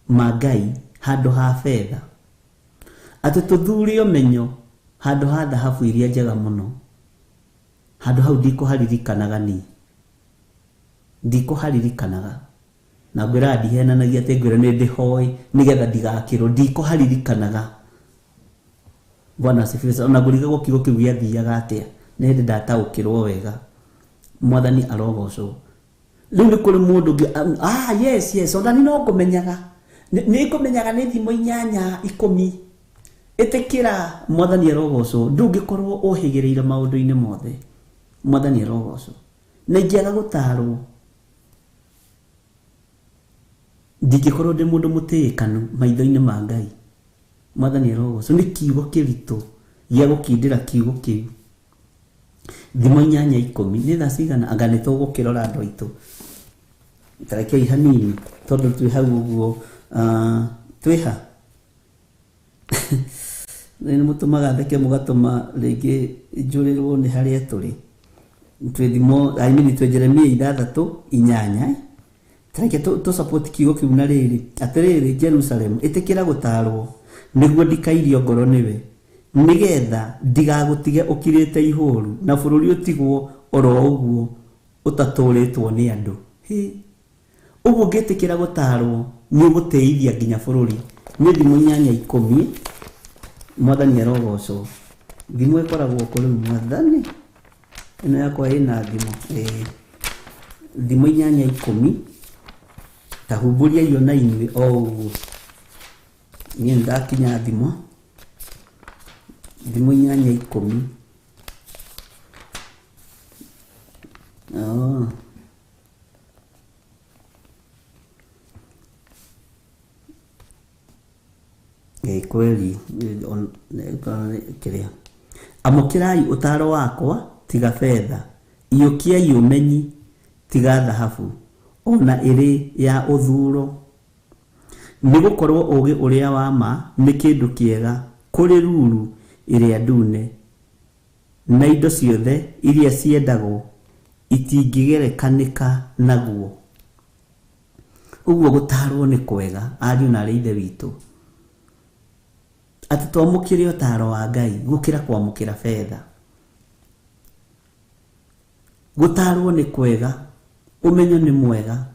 ma Ngai handũ ha betha, atĩ tũthure ũmenyo handũ ha thahabu iria njega mũno. Handũ hau ndikũharirikanaga niĩ. Ndikũharirikanaga. Na ngwĩraga ndihenanagia atĩ ngwĩra nĩ ndĩhoĩ nĩgetha ndigakĩrwo. Ndikũharirikanaga. Bwana asifiwe sana. Ona ngũrigagwo kiugo kĩu gĩathiaga atĩa. Nĩ hĩndĩ ndataũkĩrwo wega. Mwathani arogocwo. Rĩu nĩ kũrĩ mũndũ ũngĩ, yes, yes, ona niĩ no ngũmenyaga. Nĩ ngũmenyaga nĩ thimo 8 10. Ĩtĩkĩra Mwathani arogocwo. Ndũngĩkorwo ũhĩgĩrĩire maũndũ-inĩ mothe. Mwathani arogocwo. Na ingĩaga gũtarwo, ndingĩkorwo ndĩ mũndũ mũtĩĩkanu maitho-inĩ ma Ngai. Mwathani arogocwo. Nĩ kiugo kĩritũ gĩa gũkindĩra kiugo kĩu. Thimo 8 10 nĩ thaa cigana? Anga nĩ tũgũkĩrora andũ aitũ. Ta rekei hanini tondũ twĩ hau ũguo, twĩ ha? Nĩ mũtũmaga theke mũgatũma rĩngĩ njũrĩrwo nĩ harĩa tũrĩ. Twĩ thimo, I mean twĩ Jeremia 6 8. Tareke tũ support kiugo kĩu na rĩrĩ. Atĩrĩrĩ Jerusalem, ĩtĩkĩra gũtarwo nĩguo ndikairio ngoro nĩwe, nĩgetha ndigagũtige ũkirĩte ihũru na bũrũri ũtigwo oro ũguo ũtatũrĩtwo nĩ andũ. Hĩ, ũguo ũngĩtĩkĩra gũtarwo nĩ ũgũtĩithia nginya bũrũri. Nĩ thimo 8 10. Mwathani arogocwo. Thimo ĩkoragwo kũ rĩu Mwathani? Ĩno yakwa ĩna thimo. Thimo 8 10. Ta humbũriai ona inyuĩ o ũguo. Niĩ nĩndakinya thimo. Thimo 8 10. Oh. Kweli, kĩrĩa. Amũkĩrai ũtaaro wakwa tiga betha, iyũkiai ũmenyi tiga thahabu, ona ĩrĩ ya ũthuro. Nĩgũkorwo ũũgĩ ũrĩa wa ma nĩ kĩndũ kĩega kũrĩ ruru ĩrĩa ndune, na indo ciothe iria ciendagwo itingĩgerekanĩka naguo. Ũguo gũtarwo nĩ kwega, ariũ na arĩ ithe witũ, atĩ twamũkĩre ũtaro wa Ngai gũkĩra kwamũkĩra betha. Gũtarwo nĩ kwega, ũmenyo nĩ mwega,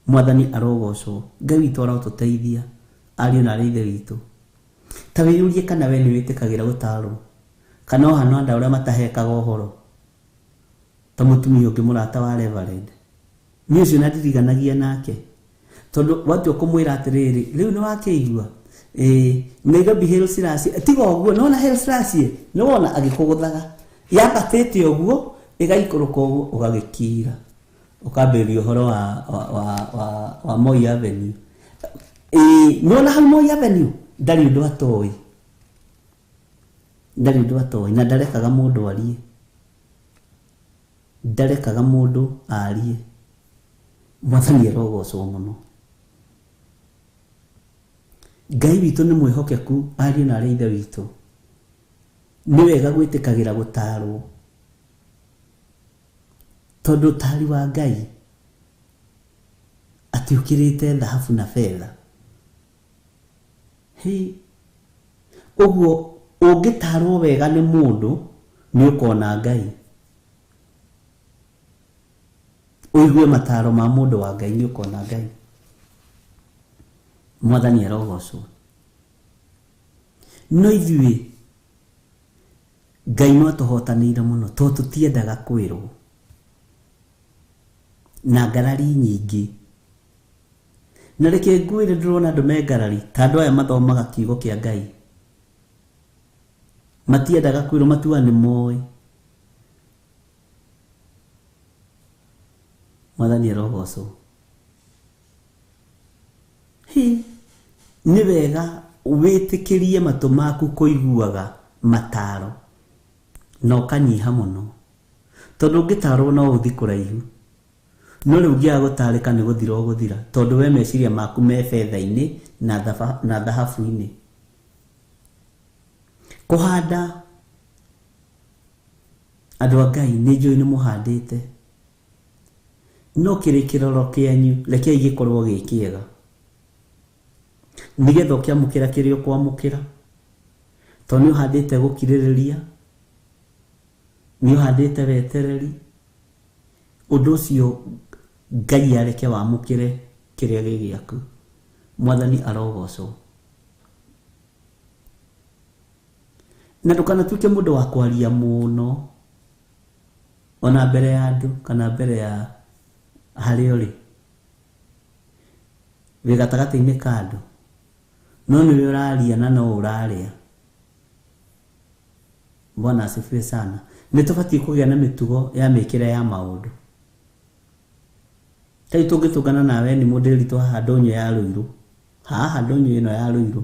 Mwathani arogocwo, Ngai witũ arotũteithia, ariũ na arĩ ithe witũ. Ta wĩyũrie kana we nĩ wĩtĩkagĩra gũtarwo, kana ũhana andũ arĩa matahekaga ũhoro, ta mũtumia ũngĩ mũrata wa Reverend. Niĩ ũcio na ndiriganagia nake, tondũ watua kũmwĩra atĩrĩrĩ, rĩu nĩ wakĩigua Nairobi Hills Racie, tiga ũguo, nĩwona Hills Racie, nĩwona agĩkũgũthaga, yambatĩte ũguo ĩgaikũrũka ũguo, ũgagĩkira, ũkambĩrĩria ũhoro wa Moi Avenue. Nĩwona hau Moi Avenue, ndarĩ ũndũ atoĩ, ndarĩ ũndũ atoĩ, na ndarekaga mũndũ arie, ndarekaga mũndũ arie. Mwathani arogocwo mũno. Ngai witũ nĩ mwĩhokeku, ariũ na arĩ ithe witũ. Nĩ wega gwĩtĩkagĩra gũtarwo, tondũ ũtari wa Ngai atĩ ũkĩrĩte thahabu na betha. Hĩ, ũguo ũngĩtarwo wega nĩ mũndũ nĩ ũkona Ngai. Ũigue mataro ma mũndũ wa Ngai nĩ ũkona Ngai. Mwathani arogocwo. No ithuĩ Ngai no atũhotanĩire mũno, tondũ tũtiendaga kwĩrwo na ngarari nyingĩ. Na reke ngwĩre, ndĩrona andũ me ngarari ta andũ aya mathomaga kiugo kĩa Ngai, matiendaga kwĩrwo, matuaga nĩ moĩ. Mwathani arogocwo. Hĩ, nĩ wega wĩtĩkĩrie matũ maku kũiguaga mataro na ũkanyiha mũno, tondũ ũngĩtarwo no ũthiĩ kũraihu. No rĩu ũngĩaga gũtarĩka nĩ gũthira ũgũthira, tondũ we meciria maku me betha-inĩ na thahabu-inĩ. Kũhanda, andũ a Ngai nĩ njũĩ nĩ mũhandĩte, no kĩrĩkĩrĩro kĩanyu rekei gĩkorwo gĩ kĩega, nĩgetha ũkĩamũkĩra kĩrĩa ũkwamũkĩra, tondũ nĩ ũhandĩte gũkirĩrĩria, nĩ ũhandĩte wetereri. Ũndũ ũcio Ngai areke wamũkĩre kĩrĩa gĩ gĩaku. Mwathani arogocwo. Na ndũkanatuĩke mũndũ wa kwaria mũno, ona mbere ya andũ kana mbere ya harĩa ũrĩ, wĩ gatagatĩ-inĩ ka andũ, no nĩwe ũraria na no ũrarĩa. Bwana asifiwe sana. Nĩ tũbatiĩ kũgĩa na mĩtugo ya mĩkĩre ya maũndũ. Ta rĩu tũngĩtũngana nawe nĩ mũndĩri haha ndũnyũ ya Rũirũ, haha ndũnyũ ĩno ya Rũirũ,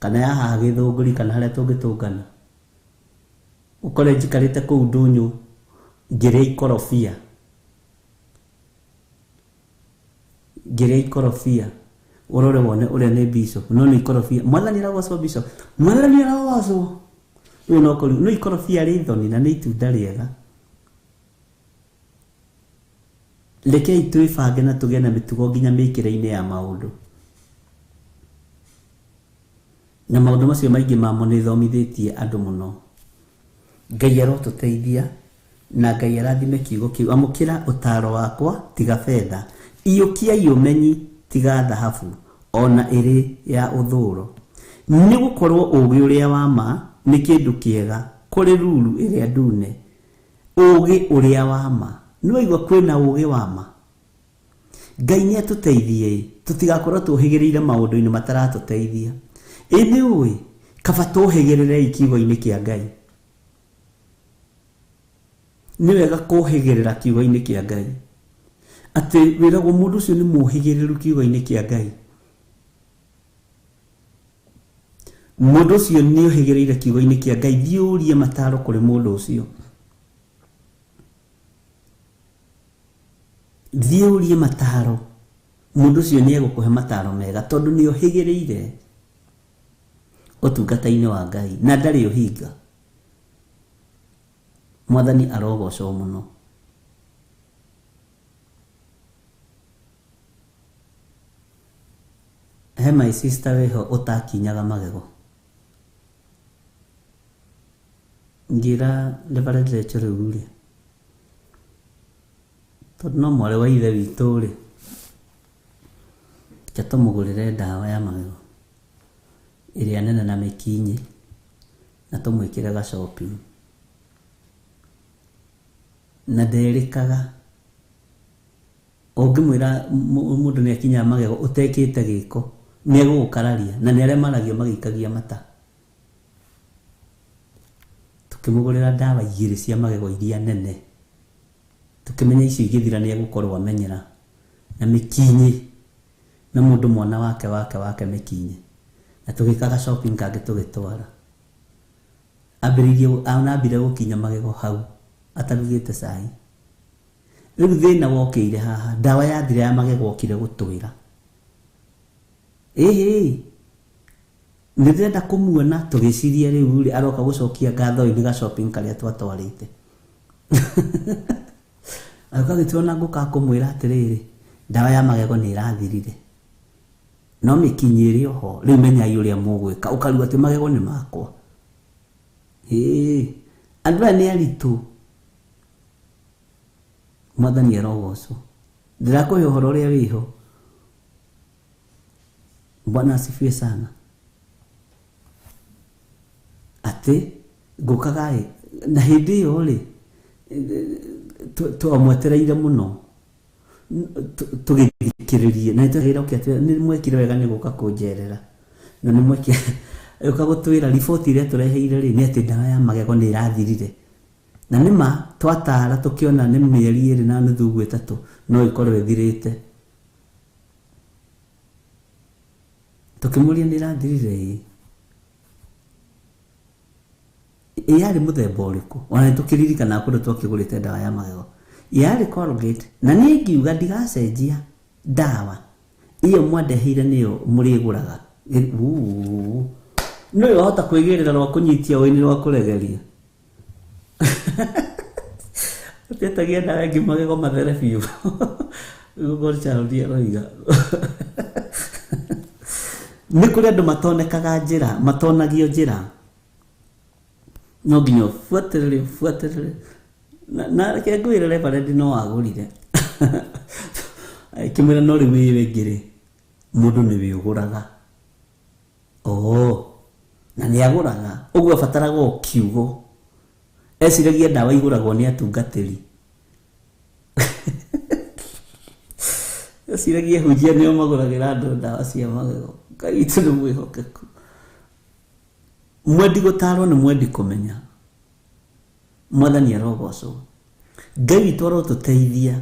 kana ya haha Gĩthũngũri, kana harĩa tũngĩtũngana, ũkore njikarĩte kũu ndũnyũ ngĩrĩa ikorobia, ngĩrĩa ikorobia, ũrore wone ũrĩa nĩ bishop, no nĩ ikorobia. Mwathani arogocwo bishop, Mwathani arogocwo. Rĩu no kũrĩ, no ikorobia rĩ thoni na nĩ itunda rĩega. Rekei twĩbange na tũgĩe na mĩtugo nginya mĩkĩre-inĩ ya maũndũ. Na maũndũ macio maingĩ mamo nĩ thomithĩtie andũ mũno. Ngai arotũteithia na Ngai arathime kiugo kĩu. Amũkĩra ũtaro wakwa tiga betha, iyũkiai ũmenyi tiga thahabu, ona ĩrĩ ya ũthũro. Nĩgũkorwo ũũgĩ ũrĩa wa ma nĩ kĩndũ kĩega kũrĩ ruru ĩrĩa ndune. Ũũgĩ ũrĩa wa ma, nĩ waigua kwĩna ũũgĩ wa ma. Ngai nĩ atũteithie tũtigakorwo tũhĩgĩrĩire maũndũ-inĩ mataratũteithia. Ĩ nĩ ũĩ kaba tũhĩgĩrĩrei kiugo-inĩ kĩa Ngai. Nĩ wega kũhĩgĩrĩra kiugo-inĩ kĩa Ngai, atĩ wĩragwo mũndũ ũcio nĩ mũhĩgĩrĩru kiugo-inĩ kĩa Ngai. Mũndũ ũcio nĩ ũhĩgĩrĩire kiugo-inĩ kĩa Ngai, thiĩ ũrie mataro kũrĩ mũndũ ũcio. Thiĩ ũrie mataro, mũndũ ũcio nĩ egũkũhe mataro mega tondũ nĩ ũhĩgĩrĩire ũtungata-inĩ wa Ngai na ndarĩ ũhinga. Mwathani arogocwo mũno. He my sister wĩho ũtakinyaga magego. Ngĩra Reverend Rachel rĩu rĩ, tondũ no mwarĩ wa ithe witũ rĩ, reke tũmũgũrĩre ndawa ya magego ĩrĩa nene na mĩkinyĩ na tũmwĩkĩre ga shopping. Na nderĩkaga, ũngĩmwĩra mũndũ nĩ akinyaga magego ũtekĩte gĩko, nĩ egũgũkararia na nĩ arĩa maragio magĩikagia mata. Tũkĩmũgũrĩra ndawa igĩrĩ cia magego iria nene, tũkĩmenya icio igĩthira nĩ egũkorwo amenyera na mĩkinyĩ na mũndũ mwana wake wake wake mĩkinyĩ. Na tũgĩka shopping kangĩ tũgĩtwara. Ambĩrĩirie anambire gũkinya magego hau atarugĩte cai. Rĩu thĩna wokĩire haha, ndawa yathira ya magego okire gũtwĩra, ĩhĩ nĩ ndĩrenda kũmuona. Tũgĩciria rĩu rĩ aroka gũcokia ngatho nĩ ga shopping karĩa twatwarĩte. Agĩũka agĩtuona ngũka kũmwĩra atĩrĩrĩ, ndawa ya magego nĩ ĩrathirire no mĩkinyĩ ĩrĩ oho, rĩu menyai ũrĩa mũgwĩka. Ũkarigwo atĩ magego nĩ makwa. Ĩĩ, andũ aya nĩ aritũ. Mwathani arogocwo. Ndĩrakũhe ũhoro ũrĩa wĩho. Bwana asifiwe sana. Atĩ ngũkaga ĩ, na hĩndĩ ĩyo rĩ twamwetereire mũno tũgĩthikĩrĩrie na nĩtwĩra atĩ nĩ mwekire wega nĩ gũka kũnjerera na nĩ mwekire ũka gũtwĩra riboti ĩrĩa tũreheire rĩ nĩ atĩ ndawa ya magego nĩ ĩrathirire. Na nĩ ma twatara tũkĩona nĩ mĩeri ĩrĩ na nuthu ũguo ĩtatũ no ĩkorwo ĩthirĩte. Tũkĩmũria nĩ ĩrathirire ĩ, ĩ yarĩ mũthemba ũrĩkũ? Ona nĩ tũkĩririkanaga kũndũ twakĩgũrĩte ndawa ya magego yarĩ Colgate, na niĩ ngiuga ndigacenjia ndawa iyo mwandeheire nĩyo mũrĩgũraga. Nĩwe wahota kwĩgĩrĩra rwa kũnyitia ũini rwa kũregeria. Ũtetagia ndawa ĩngĩ magego mathere biũ. Ũguo Charles aroiga. Nĩ kũrĩ andũ matonekaga njĩra, matonagio njĩra. No nginya ũbuatĩrĩre ũbuatĩrĩre. Na reke ngwĩre Reverend no agũrire. Akĩmwĩra no rĩu ĩyo ĩngĩ rĩ, mũndũ nĩwe ũgũraga. Oh, na nĩ agũraga. Ũguo abataraga o kiugo. Eciragia ndawa igũragwo nĩ atungatĩri. Eciragia hunjia nĩo magũragĩra andũ ndawa cia magego. Ngai witũ nĩ mwĩhokeku. Mwendi gũtarwo nĩ mwendi kũmenya. Mwathani arogocwo. Ngai witũ arotũteithia.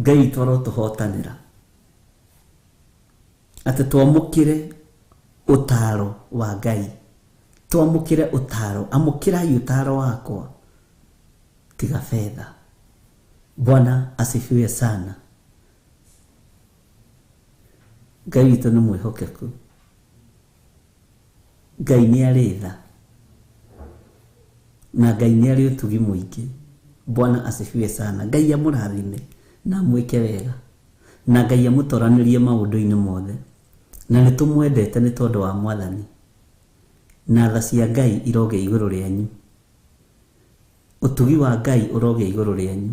Ngai witũ arotũhotanĩra. Atĩ twamũkĩre ũtaaro wa Ngai. Twamũkĩre ũtaaro, amũkĩrai ũtaaro wakwa. Tiga fedha. Bwana asifiwe sana. Ngai witũ nĩ mwĩhokeku. Ngai nĩ arĩ tha. Na Ngai nĩ arĩ ũtugi mũingĩ. Bwana asifiwe sana. Ngai amũrathime na amwĩke wega. Na Ngai amũtoranĩrie maũndũ-inĩ mothe. Na nĩ tũmwendete nĩ tondũ wa Mwathani. Na tha cia Ngai irogĩa igũrũ rĩanyu. Ũtugi wa Ngai ũrogĩa igũrũ rĩanyu.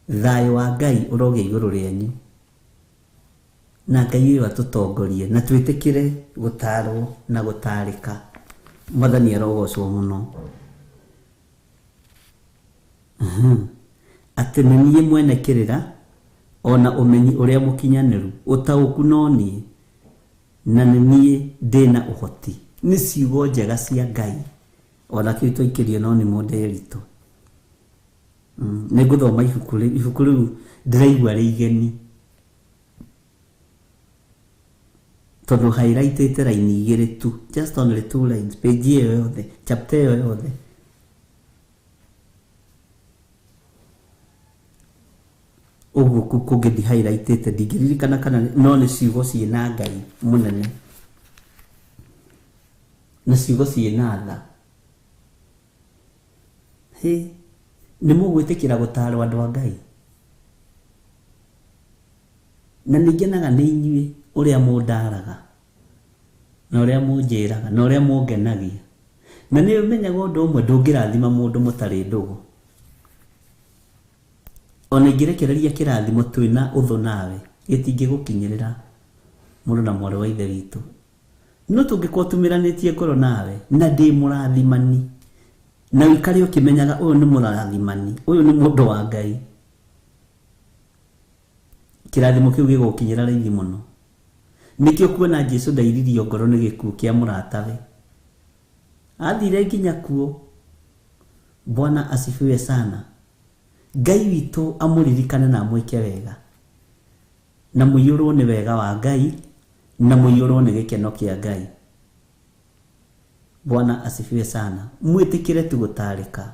Thayũ wa Ngai ũrogĩa igũrũ rĩanyu. Na Ngai ũyũ atũtongorie na twĩtĩkĩre gũtarwo na gũtarĩka. Mwathani arogocwo mũno. Atĩ nĩ niĩ mwene kĩrĩra ona ũmenyi ũrĩa mũkinyanĩru, ũtaũku no niĩ, na nĩ niĩ ndĩna ũhoti. Nĩ ciugo njega cia Ngai. Ona kĩu twaikĩrio no nĩ mũnderitũ. Nĩ ngũthoma ibuku rĩu, ibuku rĩu ndĩraigua rĩ igeni. Tondũ highlightĩte raini igĩrĩ tu, just only two lines, page ĩyo yothe, chapter ĩyo yothe. Ũguo kũu kũngĩ ndi highlightĩte, ndingĩririkana kana no nĩ ciugo ciĩna Ngai mũnene na ciugo ciĩna tha. Hĩ, nĩ mũgwĩtĩkĩra gũtaarwo andũ a Ngai? Na nĩ ngenaga nĩ inyuĩ ũrĩa mũndaaraga na ũrĩa mũnjĩraga na ũrĩa mũngenagia. Na nĩ menyaga ũndũ ũmwe, ndũngĩrathima mũndũ mũtarĩ ndũgũ. Ona ingĩrekereria kĩrathimo twĩna ũthũ nawe, gĩtingĩgũkinyĩrĩra mũrũ na mwarĩ wa ithe witũ. No tũngĩkorwo tumĩranĩtie ngoro nawe, na ndĩ mũrathimani, na ũikare ũkĩmenyaga ũyũ nĩ mũrathimani, ũyũ nĩ mũndũ wa Ngai, kĩrathimo kĩu gĩgũkinyĩra raithi mũno. Nĩkĩo kuona Jesu ndairirio ngoro nĩ gĩkuũ kĩa mũratawe. Athire nginya kuo. Bwana asifiwe sana. Ngai witũ amũririkane na amwĩke wega, na mũiyũrwo nĩ wega wa Ngai, na mũiyũrwo nĩ gĩkeno kĩa Ngai. Bwana asifiwe sana. Mwĩtĩkĩre tu gũtarĩka.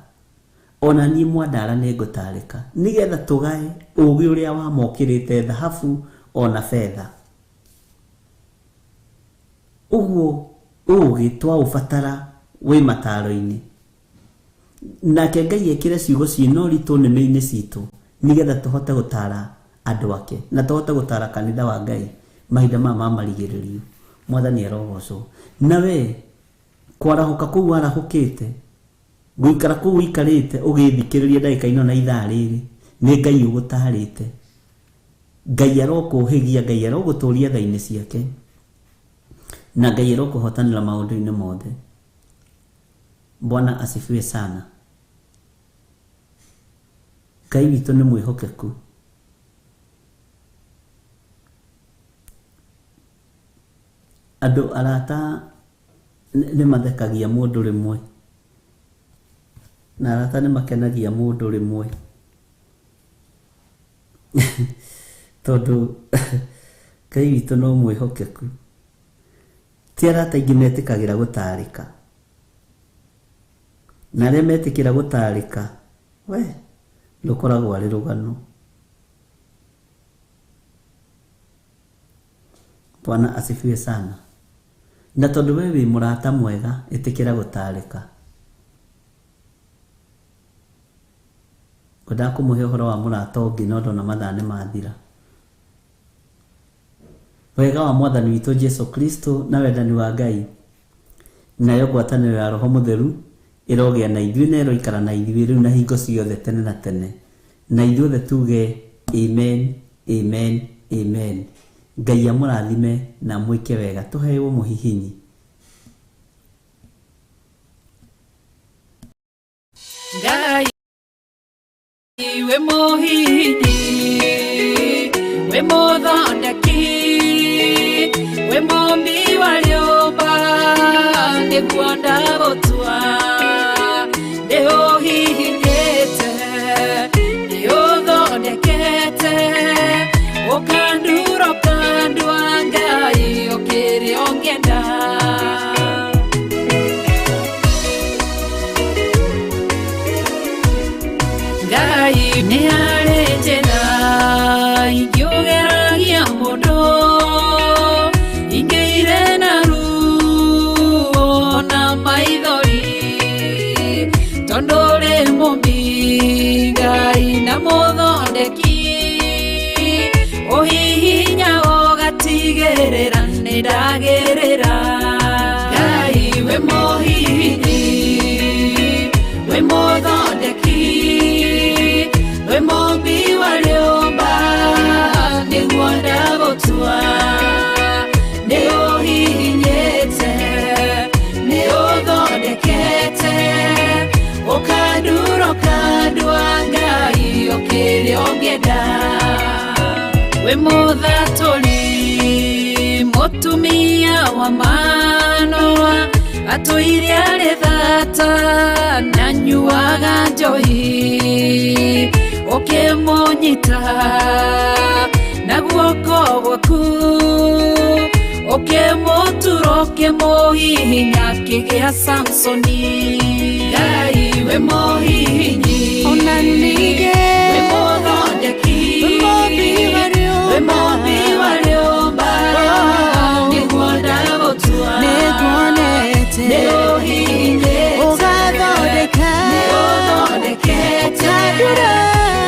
Ona niĩ mwandara nĩ ngũtarĩka, nĩgetha tũgae ũũgĩ ũrĩa wamokĩrĩte thahabu ona betha. Ũguo ũũgĩ twaũbatara wĩ mataro-inĩ. Nake Ngai ekĩre ciugo ciĩna ũritũ nĩmĩ-inĩ citũ, nĩgetha tũhote gũtara andũ ake na tũhote gũtara kanitha wa Ngai mahinda maya ma marigĩrĩrio. Mwathani arogocwo. Na we kwarahũka kũu warahũkĩte, gũikara kũu ũikarĩte ũgĩthikĩrĩria ndagĩka ino na ithaa rĩrĩ, nĩ Ngai ũgũtarĩte. Ngai arokũhĩgia, Ngai arogũtũria tha-inĩ ciake, na Ngai arokũhotanĩra maũndũ-inĩ mothe. Bwana asifiwe sana. Ngai witũ nĩ mwĩhokeku. Andũ arata nĩ mathekagia mũndũ rĩmwe, na arata nĩ makenagia mũndũ rĩmwe, tondũ Ngai witũ no mwĩhokeku. Ti arata aingĩ metĩkagĩra gũtarĩka, na arĩa metĩkĩra gũtarĩka, we rũkoragwo arĩ rũgano. Bwana asifiwe sana. Na tondũ we wĩ mũrata mwega, ĩtĩkĩra gũtarĩka. Ngwendaga kũmũhe ũhoro wa mũrata ũngĩ no ndona mathaa nĩ mathira. Wega wa Mwathani witũ Jesu Kristo na wendani wa Ngai nayo ngwatanĩro ya Roho Mũtheru ĩrogĩa na ithuĩ na ĩroikara na ithuĩ rĩu na hingo ciothe tene na tene. Na ithuothe tuge amen, amen, amen. Ngai amũrathime na amwĩke wega. Tũhewo mũhihinyi. Ngai we mũhihinyi, we mũthondeki, we mũmbi wa rĩũmba, nĩguo ndagũtua. Nĩũhihinyĩte, nĩũthondekete, ũkandura ũkandua, Ngai ũkĩrĩ ũngĩenda. Ngai nĩ harĩ njĩra ingĩũgeragia mũndũ, ingĩire na ruo na maithori, tondũ ũrĩ mũmbi Ngai na mũthondeki, ũhihinya ũgatigĩrĩra nĩ ndagĩrĩra. Ngai we mũhihinyi, we mũthondeki, we mũmbi wa rĩũmba, nĩguo ndagũtua. Nĩũhihinyĩte, nĩũthondekete, ũkandura ũkandua, Ngai ũkĩrĩ ũngĩenda. We mũthatũri, mũtumia wa Manoa, atũire arĩ thata na nyuaga njohi, ũkĩmũnyita na guoko gwaku, Ũkĩmũtura ũkĩmũhihinya akĩgĩa Samsoni. Ngai wĩ mũhihinyi, Ona ningĩ wĩ mũthondeki, wĩ mũmbi wa rĩũmba. Wĩ mũmbi wa rĩũmba, nĩguo ndagũtua. Nĩnguonete. Nĩũhihinyĩte. Ũgathondeka. Nĩũthondekete. Ũkandura.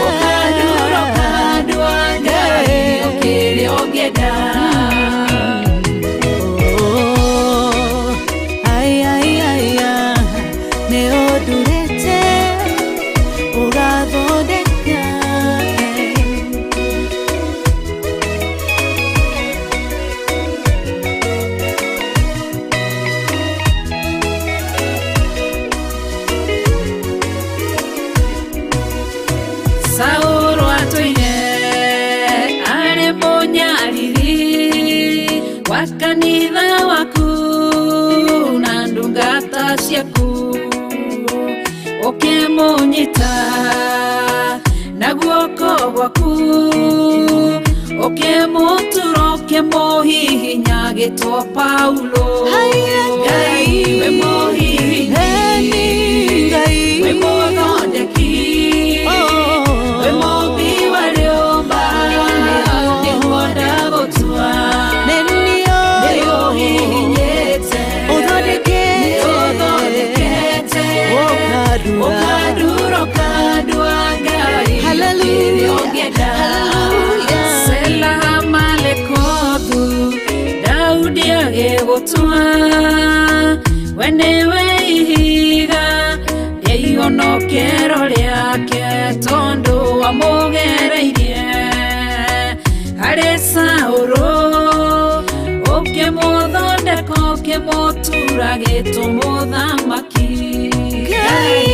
Ũkandura, ũkandua, Ngai ũkĩrĩa ũngĩenda. Oh, ai, ai, ai, ah, nĩ ũndurĩte ũgathondeka. Saũlũ atũire arĩ mũnyariri wa kanitha waku na ndungata ciaku, ũkĩmũnyita na guoko gwaku, ũkĩmũtura ũkĩmũhihinya agĩtwo Paulo. Haiya, Ngai wĩ mũhihinyi, Eni Ngai. Wĩ mũthondeki, Oh. Wĩ mũmbi wa rĩũmba, nĩguo ndagũtua. Nĩ niĩ. Nĩũhihinyĩte. Ũthondekete. Nĩũthondekete. Ũkandura. Ũkandura, ũkandua, Ngai Hallelujah. ũkĩrĩa ũngĩenda. Hallelujah. Sela Hamalekothu, Daudi agĩgũtua, we nĩwe ihiga rĩa ihonokero rĩake, tondũ wamũgereirie harĩ Saũlũ, ũkĩmũthondeka ũkĩmũtura gĩtũ mũthamaki. Ngai.